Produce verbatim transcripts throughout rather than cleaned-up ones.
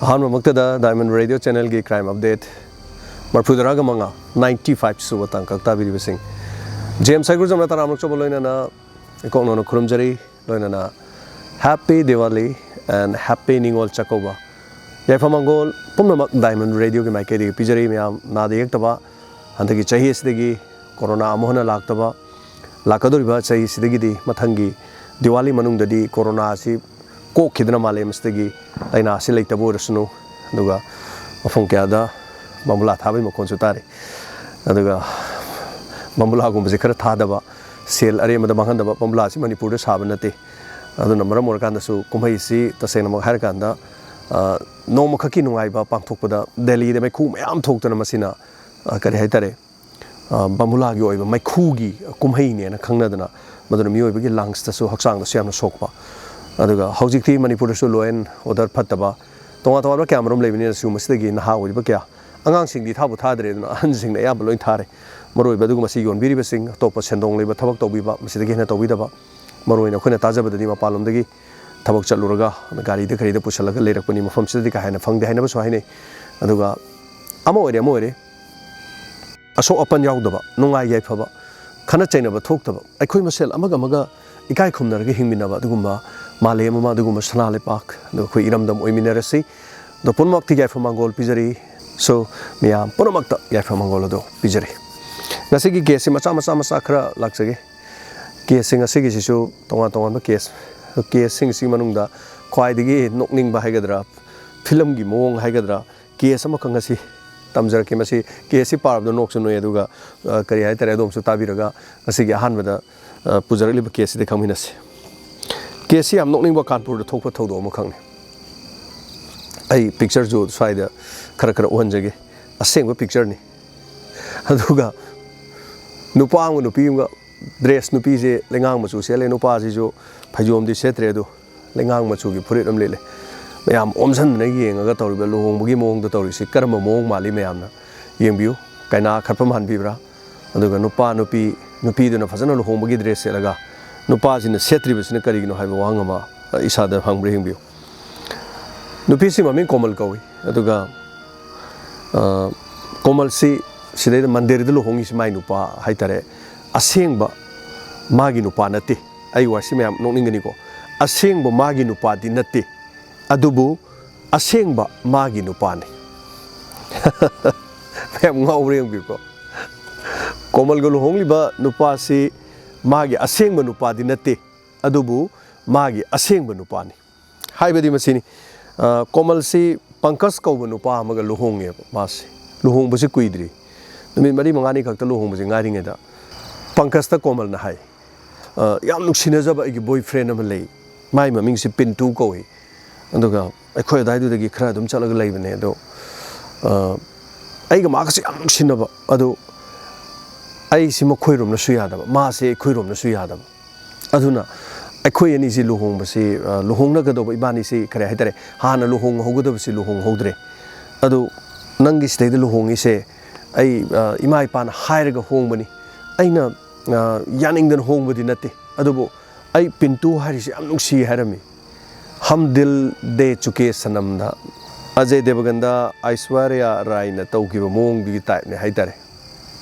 ꯑꯍꯥꯟꯕꯃꯛꯇꯗ Diamond Radio Channelꯒꯤ Crime Update ꯃꯔꯤꯐꯨ ꯇꯔꯥꯒ ꯃꯉꯥ, ninety five ꯁꯨꯕ ꯇꯥꯡꯀꯛ ꯇꯥꯕꯤꯔꯤꯕꯁꯤꯡ, ꯖꯦꯝꯁ ꯍꯩꯒ꯭ꯔꯨꯖꯝꯅ ꯇꯔꯥꯃꯔꯛ ꯆꯧꯕ ꯂꯣꯏꯅꯅ ꯏꯀꯣꯛꯅꯧꯅ ꯈꯨꯔꯨꯝꯖꯔꯤ꯫ ꯂꯣꯏꯅꯅ Happy Diwali and Happy Ningol Chakkouba. ꯌꯥꯏꯐ ꯃꯪꯒꯣꯜ ꯄꯨꯝꯅꯃꯛ Diamond Radioꯒꯤ ꯃꯥꯏꯀꯩꯗꯒꯤ ꯄꯤꯖꯔꯤ꯫ ꯃꯌꯥꯝ ꯅꯥꯗ ꯌꯦꯛꯇꯕ, ꯍꯟꯗꯛꯀꯤ ꯆꯍꯤ ꯑꯁꯤꯗꯒꯤ ꯀꯣꯔꯣꯅꯥ ꯑꯃꯨꯛ ꯍꯟꯅ ꯂꯥꯛꯇꯕ, ꯂꯥꯛꯀꯗꯧꯔꯤꯕ ꯆꯍꯤ ꯑꯁꯤꯗꯒꯤꯗꯤ, ꯃꯊꯪꯒꯤ ꯗꯤꯋꯥꯂꯤ ꯃꯅꯨꯡꯗꯗꯤ ꯀꯣꯔꯣꯅꯥ ꯑꯁꯤ ꯀꯣꯛꯈꯤꯗꯅ ꯃꯥꯂꯦꯝ ꯑꯁꯤꯗꯒꯤ ꯂꯥꯏꯅꯥ ꯑꯁꯤ ꯂꯩꯇꯕ ꯑꯣꯏꯔꯁꯅꯨ꯫ ꯑꯗꯨꯒ ꯃꯐꯝ ꯀꯌꯥꯗ ꯕꯝꯕꯨꯂꯥ ꯊꯥꯕꯒꯤ ꯃꯈꯣꯟꯁꯨ ꯇꯥꯔꯤ꯫ ꯑꯗꯨꯒ ꯕꯝꯕꯨꯂꯥꯒꯨꯝꯕꯁꯦ ꯈꯔ ꯊꯥꯗꯕ, ꯁꯦꯜ ꯑꯔꯦꯝꯕꯗ ꯃꯥꯡꯍꯟꯗꯕ꯫ ꯕꯝꯕꯨꯂꯥ ꯑꯁꯤ ꯃꯅꯤꯄꯨꯔꯗ ꯁꯥꯕ ꯅꯠꯇꯦ꯫ ꯑꯗꯨꯅ ꯃꯔꯝ ꯑꯣꯏꯔꯀꯥꯟꯗꯁꯨ ꯀꯨꯝꯍꯩꯁꯤ ꯇꯁꯦꯡꯅꯃꯛ ꯍꯥꯏꯔꯀꯥꯟꯗ, ꯑ, ꯅꯣꯡꯃꯈꯛꯀꯤ ꯅꯨꯡꯉꯥꯏꯕ ꯄꯥꯡꯊꯣꯛꯄꯗ ꯗꯦꯜꯂꯤꯗ ꯃꯩꯈꯨ ꯃꯌꯥꯝ ꯊꯣꯛꯇꯅ ꯃꯁꯤꯅ, ꯑ, ꯀꯔꯤ ꯍꯥꯏꯇꯥꯔꯦ, ꯑ, ꯕꯝꯕꯨꯂꯥꯒꯤ ꯑꯣꯏꯕ ꯃꯩꯈꯨꯒꯤ ꯀꯨꯝꯍꯩꯅꯦꯅ ꯈꯪꯅꯗꯅ, ꯃꯗꯨꯅ ꯃꯤꯑꯣꯏꯕꯒꯤ ꯂꯪꯁꯇꯁꯨ, ꯍꯛꯆꯥꯡꯗꯁꯨ ꯌꯥꯝꯅ ꯁꯣꯛꯄ꯫ ꯑꯗꯨꯒ ꯍꯧꯖꯤꯛꯇꯤ ꯃꯅꯤꯄꯨꯔꯗꯁꯨ law and order ꯐꯠꯇꯕ, ꯇꯣꯉꯥꯟ ꯇꯣꯉꯥꯟꯕ ꯀꯌꯥ ꯃꯔꯨꯝ ꯂꯩꯕꯅꯤꯅ, ꯁꯤꯒꯨꯝꯕꯁꯤꯗꯒꯤ ꯅꯍꯥ ꯑꯣꯏꯔꯤꯕ ꯀꯌꯥ, ꯑꯉꯥꯡꯁꯤꯡꯗꯤ ꯊꯥꯕꯨ ꯊꯥꯗ꯭ꯔꯦ, ꯑꯗꯨꯅ ꯑꯍꯟꯁꯤꯡꯅ ꯑꯌꯥꯝꯕ ꯂꯣꯏ ꯊꯥꯔꯦ꯫ ꯃꯔꯨꯑꯣꯏꯕ ꯑꯗꯨꯒꯨꯝꯕ ꯁꯤ ꯌꯣꯟꯕꯤꯔꯤꯕꯁꯤꯡ, ꯑꯇꯣꯞꯄ ꯁꯦꯟꯗꯣꯡ ꯂꯩꯕ ꯊꯕꯛ ꯇꯧꯕꯤꯕ, ꯃꯁꯤꯗꯒꯤ ꯍꯦꯟꯅ ꯇꯧꯕꯤꯗꯕ, ꯃꯔꯨꯑꯣꯏꯅ ꯑꯩꯈꯣꯏꯅ ꯇꯥꯖꯕꯗꯗꯤ ꯃꯄꯥꯟꯂꯣꯝꯗꯒꯤ ꯊꯕꯛ ꯆꯠꯂꯨꯔꯒ ꯒꯥꯔꯤꯗ ꯀꯔꯤꯗ ꯄꯨꯁꯜꯂꯒ ꯂꯩꯔꯛꯄꯅꯤ, ꯃꯐꯝꯁꯤꯗꯗꯤ ꯀꯥ ꯍꯦꯟꯅ ꯐꯪꯗꯦ ꯍꯥꯏꯅꯕꯁꯨ ꯍꯥꯏꯅꯩ꯫ ꯑꯗꯨꯒ ꯑꯃ ꯑꯣꯏꯔꯦ, ꯑꯃ ꯑꯣꯏꯔꯦ, ꯑꯁꯣꯛ ꯑꯄꯟ ꯌꯥꯎꯗꯕ, ꯅꯨꯡꯉꯥꯏ ꯌꯥꯏꯐꯕ, ꯈꯠꯅ ꯆꯩꯅꯕ ꯊꯣꯛꯇꯕ, ꯑꯩꯈꯣꯏ ꯃꯁꯦꯜ ꯑꯃꯒ ꯑꯃꯒ ꯏꯀꯥꯏ ꯈꯨꯝꯅꯔꯒ ꯍꯤꯡꯃꯤꯟꯅꯕ, ꯑꯗꯨꯒꯨꯝꯕ ꯃꯥꯂꯦꯝ ꯑꯃ, ꯑꯗꯨꯒꯨꯝꯕ ꯁꯅꯥ ꯂꯩꯄꯥꯛ, ꯑꯗꯨꯒ ꯑꯩꯈꯣꯏ ꯏꯔꯝꯗꯝ ꯑꯣꯏꯃꯤꯟꯅꯔꯁꯤ꯫ ꯑꯗꯣ ꯄꯨꯝꯅꯃꯛꯇꯤ ꯌꯥꯏꯐ ꯃꯪꯒꯣꯜ ꯄꯤꯖꯔꯤ꯫ So, ꯃꯤꯌꯥꯝ ꯄꯨꯝꯅꯃꯛꯇ ꯌꯥꯏꯐ ꯃꯪꯒꯣꯜ ꯑꯗꯣ ꯄꯤꯖꯔꯤ꯫ ꯉꯁꯤꯒꯤ ꯀꯦꯁꯁꯤ ꯃꯆꯥ ꯃꯆꯥ ꯃꯆꯥ ꯈꯔ ꯂꯥꯛꯆꯒꯦ꯫ ꯀꯦꯁꯁꯤꯡ ꯑꯁꯤꯒꯤꯁꯤꯁꯨ ꯇꯣꯉꯥꯟ ꯇꯣꯉꯥꯟꯕ ꯀꯦꯁ, ꯀꯦꯁꯁꯤꯡꯁꯤꯒꯤ ꯃꯅꯨꯡꯗ ꯈ꯭ꯋꯥꯏꯗꯒꯤ ꯅꯣꯛꯅꯤꯡꯕ ꯍꯥꯏꯒꯗ꯭ꯔꯥ, ꯐꯤꯂꯝꯒꯤ ꯃꯑꯣꯡ ꯍꯥꯏꯒꯗ꯭ꯔꯥ, ꯀꯦꯁ ꯑꯃꯈꯛ ꯉꯁꯤ ꯇꯝꯖꯔꯛꯀꯦ꯫ ꯃꯁꯤ ꯀꯦꯁꯁꯤ ꯄꯥꯕꯗ ꯅꯣꯛꯁꯨ ꯅꯣꯛꯑꯦ, ꯑꯗꯨꯒ, ꯑ, ꯀꯔꯤ ꯍꯥꯏꯇꯥꯔꯦ, ꯑꯗꯣꯝꯁꯨ ꯇꯥꯕꯤꯔꯒ ꯉꯁꯤꯒꯤ ꯑꯍꯥꯟꯕꯗ, ꯑ, ꯄꯨꯖꯔꯛꯂꯤꯕ ꯀꯦꯁꯁꯤꯗ ꯈꯪꯃꯤꯟꯅꯁꯤ꯫ ꯀꯦꯁꯁꯤ ꯌꯥꯝ ꯅꯣꯛꯅꯤꯡꯕ ꯀꯥꯟꯄꯨꯔꯗ ꯊꯣꯛꯄ ꯊꯧꯗꯣꯛ ꯑꯃꯈꯛꯅꯤ꯫ ꯑꯩ ꯄꯤꯛꯆꯔꯁꯨ ꯁ꯭ꯋꯥꯏꯗ ꯈꯔ ꯈꯔ ꯎꯍꯟꯖꯒꯦ꯫ ꯑꯁꯦꯡꯕ ꯄꯤꯛꯆꯔꯅꯤ꯫ ꯑꯗꯨꯒ ꯅꯨꯄꯥ ꯑꯃꯒ ꯅꯨꯄꯤ ꯑꯃꯒ, ꯗ꯭ꯔꯦꯁ, ꯅꯨꯄꯤꯁꯦ ꯂꯩꯉꯥꯡ ꯃꯆꯨ ꯁꯦꯠꯂꯦ, ꯅꯨꯄꯥꯁꯤꯁꯨ ꯐꯩꯖꯣꯝꯗꯤ ꯁꯦꯠꯇ꯭ꯔꯦ, ꯑꯗꯨ ꯂꯩꯉꯥꯡ ꯃꯆꯨꯒꯤ ꯐꯨꯔꯤꯠ ꯑꯃ ꯂꯤꯠꯂꯦ꯫ ꯃꯌꯥꯝ ꯑꯣꯝꯁꯤꯟꯗꯅ ꯌꯦꯡꯉꯒ ꯇꯧꯔꯤꯕ ꯂꯨꯍꯣꯡꯕꯒꯤ ꯃꯑꯣꯡꯗ ꯇꯧꯔꯤꯁꯤ ꯀꯔꯝꯕ ꯃꯑꯣꯡ ꯃꯥꯜꯂꯤ? ꯃꯌꯥꯝꯅ ꯌꯦꯡꯕꯤꯌꯨ꯫ ꯀꯩꯅꯥ ꯈꯠꯄ ꯃꯥꯟꯕꯤꯕ꯭ꯔꯥ? ꯑꯗꯨꯒ ꯅꯨꯄꯥ, ꯅꯨꯄꯤ, ꯅꯨꯄꯤꯗꯨꯅ ꯐꯖꯅ ꯂꯨꯍꯣꯡꯕꯒꯤ ꯗ꯭ꯔꯦꯁ ꯁꯦꯠꯂꯒ ꯅꯨꯄꯥꯁꯤꯅ ꯁꯦꯠꯇ꯭ꯔꯤꯕꯁꯤꯅ ꯀꯔꯤꯒꯤꯅꯣ ꯍꯥꯏꯕ ꯋꯥꯍꯪ ꯑꯃ ꯏꯁꯥꯗ ꯍꯪꯕ꯭ꯔꯥ ꯌꯦꯡꯕꯤꯌꯨ꯫ ꯅꯨꯄꯤꯁꯤ ꯃꯃꯤꯡ ꯀꯣꯃꯜ ꯀꯧꯏ꯫ ꯑꯗꯨꯒ, ꯑ, ꯀꯣꯃꯜꯁꯤ ꯁꯤꯗꯩꯗ ꯃꯟꯗꯤꯔꯗ ꯂꯨꯍꯣꯡꯉꯤꯁꯤ ꯃꯥꯏ ꯅꯨꯄꯥ ꯍꯥꯏꯇꯥꯔꯦ, ꯑꯁꯦꯡꯕ ꯃꯥꯒꯤ ꯅꯨꯄꯥ ꯅꯠꯇꯦ꯫ ꯑꯩ ꯋꯥꯁꯤ ꯃꯌꯥꯝ ꯅꯣꯛꯅꯤꯡꯒꯅꯤꯀꯣ꯫ ꯑꯁꯦꯡꯕ ꯃꯥꯒꯤ ꯅꯨꯄꯥꯗꯤ ꯅꯠꯇꯦ, ꯑꯗꯨꯕꯨ ꯑꯁꯦꯡꯕ ꯃꯥꯒꯤ ꯅꯨꯄꯥꯅꯤ꯫ ꯃꯌꯥꯝ ꯉꯥꯎꯕ꯭ꯔꯥ ꯌꯦꯡꯕꯤꯌꯨꯀꯣ꯫ ꯀꯣꯃꯜꯒ ꯂꯨꯍꯣꯡꯂꯤꯕ ꯅꯨꯄꯥꯁꯤ ꯃꯥꯒꯤ ꯑꯁꯦꯡꯕ ꯅꯨꯄꯥꯗꯤ ꯅꯠꯇꯦ, ꯑꯗꯨꯕꯨ ꯃꯥꯒꯤ ꯑꯁꯦꯡꯕ ꯅꯨꯄꯥꯅꯤ꯫ ꯍꯥꯏꯕꯗꯤ ꯃꯁꯤꯅꯤ, ꯑ, ꯀꯣꯃꯜꯁꯤ ꯄꯪꯀꯖ ꯀꯧꯕ ꯅꯨꯄꯥ ꯑꯃꯒ ꯂꯨꯍꯣꯡꯉꯦꯕ꯫ ꯃꯥꯁꯤ ꯂꯨꯍꯣꯡꯕꯁꯤ ꯀꯨꯏꯗ꯭ꯔꯤ, ꯅꯨꯃꯤꯠ ꯃꯔꯤ ꯃꯉꯥꯅꯤ ꯈꯛꯇ ꯂꯨꯍꯣꯡꯕꯁꯤ ꯉꯥꯏꯔꯤꯉꯩꯗ ꯄꯪꯀꯖꯇ ꯀꯣꯃꯜꯅ ꯍꯥꯏ, "ꯑ, ꯌꯥꯝ ꯅꯨꯡꯁꯤꯅꯖꯕ ꯑꯩꯒꯤ boyfriend ꯑꯃ ꯂꯩ, ꯃꯥꯏ ꯃꯃꯤꯡꯁꯤ ꯄꯤꯟꯇꯨ ꯀꯧꯏ꯫ ꯑꯗꯨꯒ ꯑꯩꯈꯣꯏ ꯑꯗꯥꯏꯗꯨꯗꯒꯤ ꯈꯔ ꯑꯗꯨꯝ ꯆꯠꯂꯒ ꯂꯩꯕꯅꯦ꯫ ꯑꯗꯣ, ꯑ, ꯑꯩꯒ ꯃꯥꯒꯁꯦ ꯌꯥꯝ ꯅꯨꯡꯁꯤꯅꯕ, ꯑꯗꯣ ꯑꯩꯁꯤ ꯃꯈꯣꯏꯔꯣꯝꯅꯁꯨ ꯌꯥꯗꯕ, ꯃꯥꯁꯦ ꯑꯩꯈꯣꯏꯔꯣꯝꯅꯁꯨ ꯌꯥꯗꯕ꯫ ꯑꯗꯨꯅ ꯑꯩꯈꯣꯏ ꯑꯅꯤꯁꯤ ꯂꯨꯍꯣꯡꯕꯁꯤ, ꯑ, ꯂꯨꯍꯣꯡꯅꯒꯗꯧꯕ ꯏꯕꯥꯅꯤꯁꯤ ꯀꯔꯤ ꯍꯥꯏꯇꯥꯔꯦ, ꯍꯥꯟꯅ ꯂꯨꯍꯣꯡꯍꯧꯒꯗꯕꯁꯤ ꯂꯨꯍꯣꯡꯍꯧꯗ꯭ꯔꯦ꯫ ꯑꯗꯨ ꯅꯪꯒꯤ ꯁꯤꯗꯩꯗ ꯂꯨꯍꯣꯡꯉꯤꯁꯦ ꯑꯩ, ꯑ, ꯏꯃꯥ ꯏꯄꯥꯅ ꯍꯥꯏꯔꯒ ꯍꯣꯡꯕꯅꯤ꯫ ꯑꯩꯅ, ꯑ, ꯌꯥꯅꯤꯡꯗꯅ ꯍꯣꯡꯕꯗꯤ ꯅꯠꯇꯦ꯫ ꯑꯗꯨꯕꯨ ꯑꯩ ꯄꯤꯟꯇꯨ ꯍꯥꯏꯔꯤꯁꯤ ꯌꯥꯝ ꯅꯨꯡꯁꯤ" ꯍꯥꯏꯔꯝꯃꯤ꯫ "ꯍꯝ ꯗꯤꯜ ꯗꯦ ꯆꯨꯀꯦ ꯁꯅꯝꯗ" ꯑꯖꯌ ꯗꯦꯕꯒꯟꯗ, ꯑꯥꯏꯁ꯭ꯋꯥꯔꯌꯥ ꯔꯥꯏꯅ ꯇꯧꯈꯤꯕ ꯃꯑꯣꯡꯗꯨꯒꯤ typeꯅꯦ ꯍꯥꯏꯇꯥꯔꯦ꯫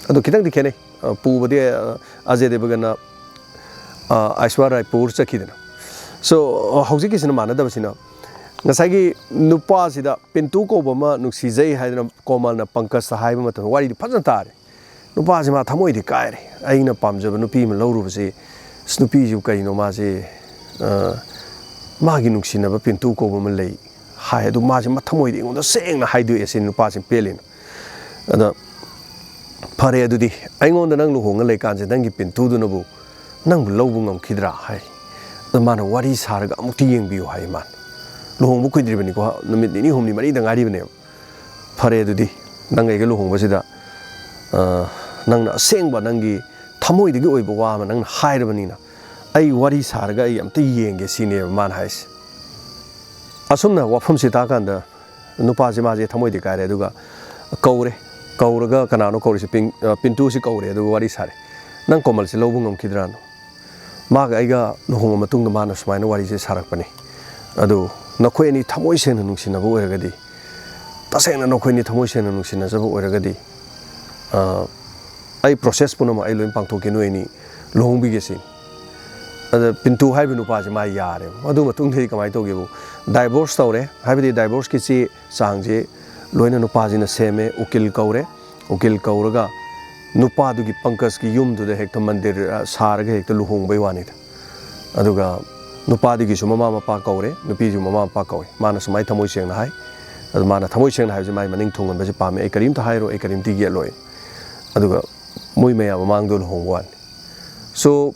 ꯑꯗꯣ ꯈꯤꯇꯪꯗꯤ ꯈꯦꯠꯅꯩ꯫ ꯑ, ꯄꯨꯕꯗꯤ, ꯑ, ꯑꯖꯌ ꯗꯦꯕꯒꯟꯅ, ꯑ, ꯑꯥꯏꯁ꯭ꯋꯥꯔꯌꯥ ꯔꯥꯏ ꯄꯨꯔ ꯆꯠꯈꯤꯗꯅ꯫ So, ꯑ, ꯍꯧꯖꯤꯛꯀꯤꯁꯤꯅ ꯃꯥꯟꯅꯗꯕꯁꯤꯅ, ꯉꯁꯥꯏꯒꯤ ꯅꯨꯄꯥꯁꯤꯗ ꯄꯤꯟꯇꯨ ꯀꯧꯕ ꯑꯃ ꯅꯨꯡꯁꯤꯖꯩ ꯍꯥꯏꯗꯅ ꯀꯣꯃꯜꯅ ꯄꯪꯀꯖꯇ ꯍꯥꯏꯕ ꯃꯇꯝꯗ ꯋꯥꯔꯤꯗꯤ ꯐꯖꯅ ꯇꯥꯔꯦ꯫ ꯅꯨꯄꯥꯁꯤ ꯃꯥ ꯊꯃꯣꯏꯗꯤ ꯀꯥꯏꯔꯦ꯫ "ꯑꯩꯅ ꯄꯥꯝꯖꯕ ꯅꯨꯄꯤ ꯑꯃ ꯂꯧꯔꯨꯕꯁꯤ, ꯑꯁ, ꯅꯨꯄꯤꯁꯤꯕꯨ ꯀꯩꯅꯣ ꯃꯥꯁꯤ, ꯑ, ꯃꯥꯒꯤ ꯅꯨꯡꯁꯤꯅꯕ ꯄꯤꯟꯇꯨ ꯀꯧꯕ ꯑꯃ ꯂꯩ" ꯍꯥꯏ꯫ ꯑꯗꯨ ꯃꯥꯁꯤ ꯃꯊꯃꯣꯏꯗ ꯑꯩꯉꯣꯟꯗ ꯁꯦꯡꯅ ꯍꯥꯏꯗꯣꯛꯑꯦ ꯁꯤ ꯅꯨꯄꯥꯁꯤ ꯄꯦꯜꯂꯦꯅ꯫ ꯑꯗ "ꯐꯔꯦ ꯑꯗꯨꯗꯤ, ꯑꯩꯉꯣꯟꯗ ꯅꯪ ꯂꯨꯍꯣꯡꯉ ꯂꯩꯀꯥꯟꯁꯦ ꯅꯪꯒꯤ ꯄꯤꯟꯇꯨꯗꯨꯅꯕꯨ ꯅꯪꯕꯨ ꯂꯧꯕ ꯉꯝꯈꯤꯗ꯭ꯔꯥ?" ꯍꯥꯏ꯫ ꯑꯗ ꯃꯥꯅ "ꯋꯥꯔꯤ ꯁꯥꯔꯒ ꯑꯃꯨꯛꯇꯤ ꯌꯦꯡꯕꯤꯌꯨ" ꯍꯥꯏ ꯃꯥꯅ꯫ ꯂꯨꯍꯣꯡꯕ ꯀꯨꯏꯗ꯭ꯔꯤꯕꯅꯤꯀꯣ, ꯅꯨꯃꯤꯠ ꯅꯤꯅꯤ ꯍꯨꯝꯅꯤ ꯃꯔꯤꯗ ꯉꯥꯏꯔꯤꯕꯅꯦꯕ꯫ "ꯐꯔꯦ ꯑꯗꯨꯗꯤ, ꯅꯪ ꯑꯩꯒ ꯂꯨꯍꯣꯡꯕꯁꯤꯗ, ꯑ, ꯅꯪꯅ ꯑꯁꯦꯡꯕ ꯅꯪꯒꯤ ꯊꯃꯣꯏꯗꯒꯤ ꯑꯣꯏꯕ ꯋꯥ ꯑꯃ ꯅꯪꯅ ꯍꯥꯏꯔꯕꯅꯤꯅ ꯑꯩ ꯋꯥꯔꯤ ꯁꯥꯔꯒ ꯑꯩ ꯑꯝꯇ ꯌꯦꯡꯒꯦ" ꯁꯤꯅꯦꯕ ꯃꯥꯅ ꯍꯥꯏꯁꯦ꯫ ꯑꯁꯨꯝꯅ ꯋꯥꯐꯝꯁꯤ ꯇꯥꯀꯥꯟꯗ ꯅꯨꯄꯥꯁꯦ ꯃꯥꯁꯦ ꯊꯃꯣꯏꯗꯤ ꯀꯥꯏꯔꯦ꯫ ꯑꯗꯨꯒ ꯀꯧꯔꯦ꯫ ꯀꯧꯔꯒ ꯀꯅꯥꯅꯣ ꯀꯧꯔꯤꯁꯦ? ꯄꯤꯟ-, ꯑ, ꯄꯤꯟꯇꯨꯁꯤ ꯀꯧꯔꯦ꯫ ꯑꯗꯨꯒ ꯋꯥꯔꯤ ꯁꯥꯔꯦ꯫ "ꯅꯪ ꯀꯣꯃꯜꯁꯦ ꯂꯧꯕ ꯉꯝꯈꯤꯗ꯭ꯔꯥꯅꯣ? ꯃꯥꯒ ꯑꯩꯒ ꯂꯨꯍꯣꯡꯕ ꯃꯇꯨꯡꯗ ꯃꯥꯅ ꯁꯨꯃꯥꯏꯅ ꯋꯥꯔꯤꯁꯦ ꯁꯥꯔꯛꯄꯅꯤ꯫ ꯑꯗꯨ ꯅꯈꯣꯏ ꯑꯅꯤ ꯊꯃꯣꯏ ꯁꯦꯡꯅ ꯅꯨꯡꯁꯤꯅꯕ ꯑꯣꯏꯔꯒꯗꯤ, ꯇꯁꯦꯡꯅ ꯅꯈꯣꯏ ꯑꯅꯤ ꯊꯃꯣꯏ ꯁꯦꯡꯅ ꯅꯨꯡꯁꯤꯅꯖꯕ ꯑꯣꯏꯔꯒꯗꯤ, ꯑ, ꯑꯩ process ꯄꯨꯝꯅꯃꯛ ꯑꯩ ꯂꯣꯏ ꯄꯥꯡꯊꯣꯛꯀꯦ, ꯅꯣꯏ ꯑꯅꯤ ꯂꯨꯍꯣꯡꯕꯤꯒꯦ ꯁꯤꯅꯤ꯫ ꯑꯗ ꯄꯤꯟꯇꯨ ꯍꯥꯏꯕ ꯅꯨꯄꯥꯁꯦ ꯃꯥ ꯌꯥꯔꯦꯕ꯫ ꯑꯗꯨ ꯃꯇꯨꯡꯗꯗꯤ ꯀꯃꯥꯏꯅ ꯇꯧꯒꯦꯕꯨ, divorce ꯇꯧꯔꯦ, ꯍꯥꯏꯕꯗꯤ divorceꯀꯤ ꯆꯦ ꯆꯥꯡꯁꯦ ꯂꯣꯏꯅ ꯅꯨꯄꯥꯁꯤꯅ ꯁꯦꯝꯃꯦ, ꯎꯀꯤꯜ ꯀꯧꯔꯦ, ꯎꯀꯤꯜ ꯀꯧꯔꯒ ꯅꯨꯄꯥꯗꯨꯒꯤ ꯄꯪꯀꯖꯀꯤ ꯌꯨꯝꯗꯨꯗ ꯍꯦꯛꯇ ꯃꯟꯗꯤꯔ, ꯑ, ꯁꯥꯔꯒ ꯍꯦꯛꯇ ꯂꯨꯍꯣꯡꯕꯩ ꯋꯥꯅꯤꯗ꯫ ꯑꯗꯨꯒ ꯅꯨꯄꯥꯗꯨꯒꯤꯁꯨ ꯃꯃꯥ ꯃꯄꯥ ꯀꯧꯔꯦ, ꯅꯨꯄꯤꯁꯨ ꯃꯃꯥ ꯃꯄꯥ ꯀꯧꯏ꯫ ꯃꯥꯅ ꯁꯨꯃꯥꯏꯅ ꯊꯃꯣꯏ ꯁꯦꯡꯅ ꯍꯥꯏ, ꯑꯗꯨ ꯃꯥꯅ ꯊꯃꯣꯏ ꯁꯦꯡꯅ ꯍꯥꯏꯕꯁꯦ ꯃꯥꯏ ꯃꯅꯤꯡ ꯊꯨꯡꯍꯟꯕꯁꯦ ꯄꯥꯝꯃꯦ, "ꯑꯩ ꯀꯔꯤꯝꯇ ꯍꯥꯏꯔꯣꯏ, ꯑꯩ ꯀꯔꯤꯝꯇ ꯌꯦꯠꯂꯣꯏ"꯫ ꯑꯗꯨꯒ ꯃꯣꯏ ꯃꯌꯥꯝ ꯃꯃꯥꯡꯗ ꯂꯨꯍꯣꯡꯕ ꯋꯥꯅꯤ꯫ So,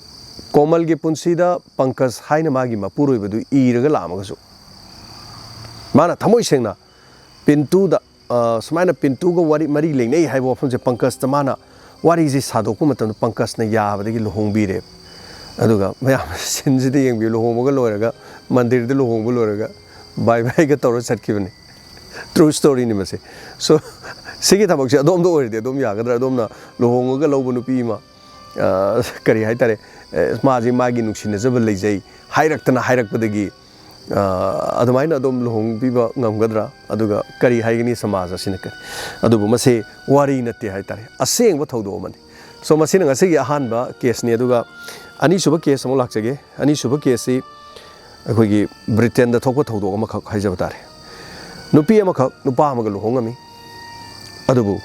ꯀꯣꯃꯜꯒꯤ ꯄꯨꯟꯁꯤꯗ ꯄꯪꯀꯖ ꯍꯥꯏꯅ ꯃꯥꯒꯤ ꯃꯄꯨꯔꯣꯏꯕꯗꯨ ꯏꯔꯒ ꯂꯥꯛꯑꯝꯃꯒꯁꯨ, ꯃꯥꯅ ꯊꯃꯣꯏ ꯁꯦꯡꯅ ꯄꯤꯟꯇꯨꯗ, ꯑ, ꯁꯨꯃꯥꯏꯅ ꯄꯤꯟꯇꯨꯒ ꯋꯥꯔꯤ, ꯃꯔꯤ ꯂꯩꯅꯩ ꯍꯥꯏꯕ ꯋꯥꯐꯝꯁꯦ ꯄꯪꯀꯖꯇ ꯃꯥꯅ ꯋꯥꯔꯤꯁꯦ ꯁꯥꯗꯣꯛꯄ ꯃꯇꯝꯗ ꯄꯪꯀꯖꯅ ꯌꯥꯕꯗꯒꯤ ꯂꯨꯍꯣꯡꯕꯤꯔꯦ꯫ ꯑꯗꯨꯒ ꯃꯌꯥꯝ ꯁꯤꯟꯁꯤꯗ ꯌꯦꯡꯕꯤꯌꯨ, ꯂꯨꯍꯣꯡꯕꯒ ꯂꯣꯏꯔꯒ, ꯃꯟꯗꯤꯔꯗ ꯂꯨꯍꯣꯡꯕ ꯂꯣꯏꯔꯒ ꯕꯥꯏ ꯕꯥꯏꯒ ꯇꯧꯔ ꯆꯠꯈꯤꯕꯅꯤ꯫ True storyꯅꯤ ꯃꯁꯦ꯫ So, ꯁꯤꯒꯤ ꯊꯕꯛꯁꯦ ꯑꯗꯣꯝꯗ ꯑꯣꯏꯔꯗꯤ ꯑꯗꯣꯝ ꯌꯥꯒꯗ꯭ꯔꯥ? ꯑꯗꯣꯝꯅ ꯂꯨꯍꯣꯡꯉꯒ ꯂꯧꯕ ꯅꯨꯄꯤ ꯑꯃ, ꯑ, ꯀꯔꯤ ꯍꯥꯏꯇꯥꯔꯦ, ꯑꯦ, ꯃꯥꯁꯦ ꯃꯥꯒꯤ ꯅꯨꯡꯁꯤꯅꯖꯕ ꯂꯩꯖꯩ ꯍꯥꯏꯔꯛꯇꯅ ꯍꯥꯏꯔꯛꯄꯗꯒꯤ, ꯑ, ꯑꯗꯨꯃꯥꯏꯅ ꯑꯗꯨꯝ ꯂꯨꯍꯣꯡꯕꯤꯕ ꯉꯝꯒꯗ꯭ꯔꯥ? ꯑꯗꯨꯒ ꯀꯔꯤ ꯍꯥꯏꯒꯅꯤ ꯁꯃꯥꯖ ꯑꯁꯤꯅ ꯀꯔꯤ? ꯑꯗꯨꯕꯨ ꯃꯁꯤ ꯋꯥꯔꯤ ꯅꯠꯇꯦ ꯍꯥꯏꯇꯥꯔꯦ, ꯑꯁꯦꯡꯕ ꯊꯧꯗꯣꯛ ꯑꯃꯅꯤ꯫ So, ꯃꯁꯤꯅ ꯉꯁꯤꯒꯤ ꯑꯍꯥꯟꯕ caseꯅꯤ꯫ ꯑꯗꯨꯒ ꯑꯅꯤꯁꯨꯕ case ꯑꯃꯨꯛ ꯂꯥꯛꯆꯒꯦ꯫ ꯑꯅꯤꯁꯨꯕ caseꯁꯤ ꯑꯩꯈꯣꯏꯒꯤ Britainꯗ ꯊꯣꯛꯄ ꯊꯧꯗꯣꯛ ꯑꯃꯈꯛ ꯍꯥꯏꯖꯕ ꯇꯥꯔꯦ꯫ ꯅꯨꯄꯤ ꯑꯃꯈꯛ ꯅꯨꯄꯥ ꯑꯃꯒ ꯂꯨꯍꯣꯡꯉꯝꯃꯤ꯫ ꯑꯗꯨꯕꯨ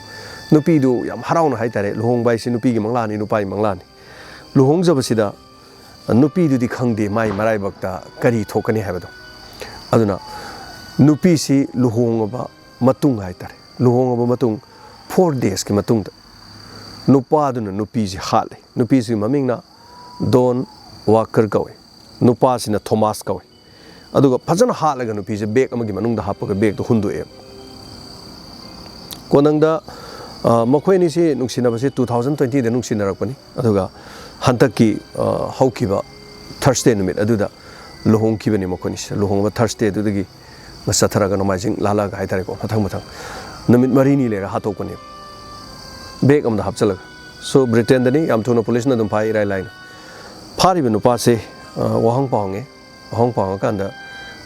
ꯅꯨꯄꯤꯗꯨ ꯌꯥꯝ ꯍꯔꯥꯎꯅ ꯍꯥꯏꯇꯥꯔꯦ, ꯂꯨꯍꯣꯡꯕ ꯍꯥꯏꯁꯤ ꯅꯨꯄꯤꯒꯤ ꯃꯪꯂꯥꯟꯅꯤ, ꯅꯨꯄꯥꯒꯤ ꯃꯪꯂꯥꯟꯅꯤ꯫ ꯂꯨꯍꯣꯡꯖꯕꯁꯤꯗ ꯅꯨꯄꯤꯗꯨꯗꯤ ꯈꯪꯗꯦ ꯃꯥꯏ ꯃꯔꯥꯏꯕꯛꯇ ꯀꯔꯤ ꯊꯣꯛꯀꯅꯤ ꯍꯥꯏꯕꯗꯣ꯫ ꯑꯗꯨꯅ ꯅꯨꯄꯤꯁꯤ ꯂꯨꯍꯣꯡꯉꯕ ꯃꯇꯨꯡ ꯍꯥꯏꯇꯥꯔꯦ, ꯂꯨꯍꯣꯡꯉꯕ ꯃꯇꯨꯡ four daysꯀꯤ ꯃꯇꯨꯡꯗ ꯅꯨꯄꯥꯗꯨꯅ ꯅꯨꯄꯤꯁꯤ ꯍꯥꯠꯂꯦ꯫ ꯅꯨꯄꯤꯁꯤꯒꯤ ꯃꯃꯤꯡꯅ ꯗꯣꯟ ꯋꯥꯀꯔ ꯀꯧꯏ, ꯅꯨꯄꯥꯁꯤꯅ ꯊꯣꯃꯥꯁ ꯀꯧꯏ꯫ ꯑꯗꯨꯒ ꯐꯖꯅ ꯍꯥꯠꯂꯒ ꯅꯨꯄꯤꯁꯦ bag ꯑꯃꯒꯤ ꯃꯅꯨꯡꯗ ꯍꯥꯞꯄꯒ bagꯇꯣ ꯍꯨꯟꯗꯣꯛꯑꯦ꯫ ꯀꯣꯟꯅꯪꯗ, ꯑ, ꯃꯈꯣꯏ ꯑꯅꯤꯁꯤ ꯅꯨꯡꯁꯤꯅꯕꯁꯤ two thousand twentyꯗ ꯅꯨꯡꯁꯤꯅꯔꯛꯄꯅꯤ꯫ ꯑꯗꯨꯒ ꯍꯟꯗꯛꯀꯤ, ꯑ, ꯍꯧꯈꯤꯕ Thursday ꯅꯨꯃꯤꯠ ꯑꯗꯨꯗ ꯂꯨꯍꯣꯡꯈꯤꯕꯅꯤ ꯃꯈꯣꯏ ꯑꯅꯤꯁꯦ꯫ ꯂꯨꯍꯣꯡꯕ Thursday ꯑꯗꯨꯗꯒꯤ ꯆꯠꯊꯔꯒ ꯅꯣꯡꯃꯥꯏꯖꯤꯡ ꯂꯥꯜꯂꯛꯑꯒ ꯍꯥꯏꯇꯥꯔꯦꯀꯣ, ꯃꯊꯪ ꯃꯊꯪ ꯅꯨꯃꯤꯠ ꯃꯔꯤꯅꯤ ꯂꯩꯔ ꯍꯥꯠꯇꯣꯛꯄꯅꯦꯕ, bag ꯑꯃꯗ ꯍꯥꯞꯆꯤꯜꯂꯒ꯫ So, Britainꯗꯅꯤ, ꯌꯥꯝ ꯊꯨꯅ policeꯅ ꯑꯗꯨꯝ ꯐꯥꯏ, ꯏꯔꯥꯏ ꯂꯥꯏꯅ꯫ ꯐꯥꯔꯤꯕ ꯅꯨꯄꯥꯁꯦ, ꯑ, ꯋꯥꯍꯪ ꯄꯥꯎ ꯍꯪꯉꯦ꯫ ꯋꯥꯍꯪ ꯄꯥꯎ ꯍꯪꯉꯀꯥꯟꯗ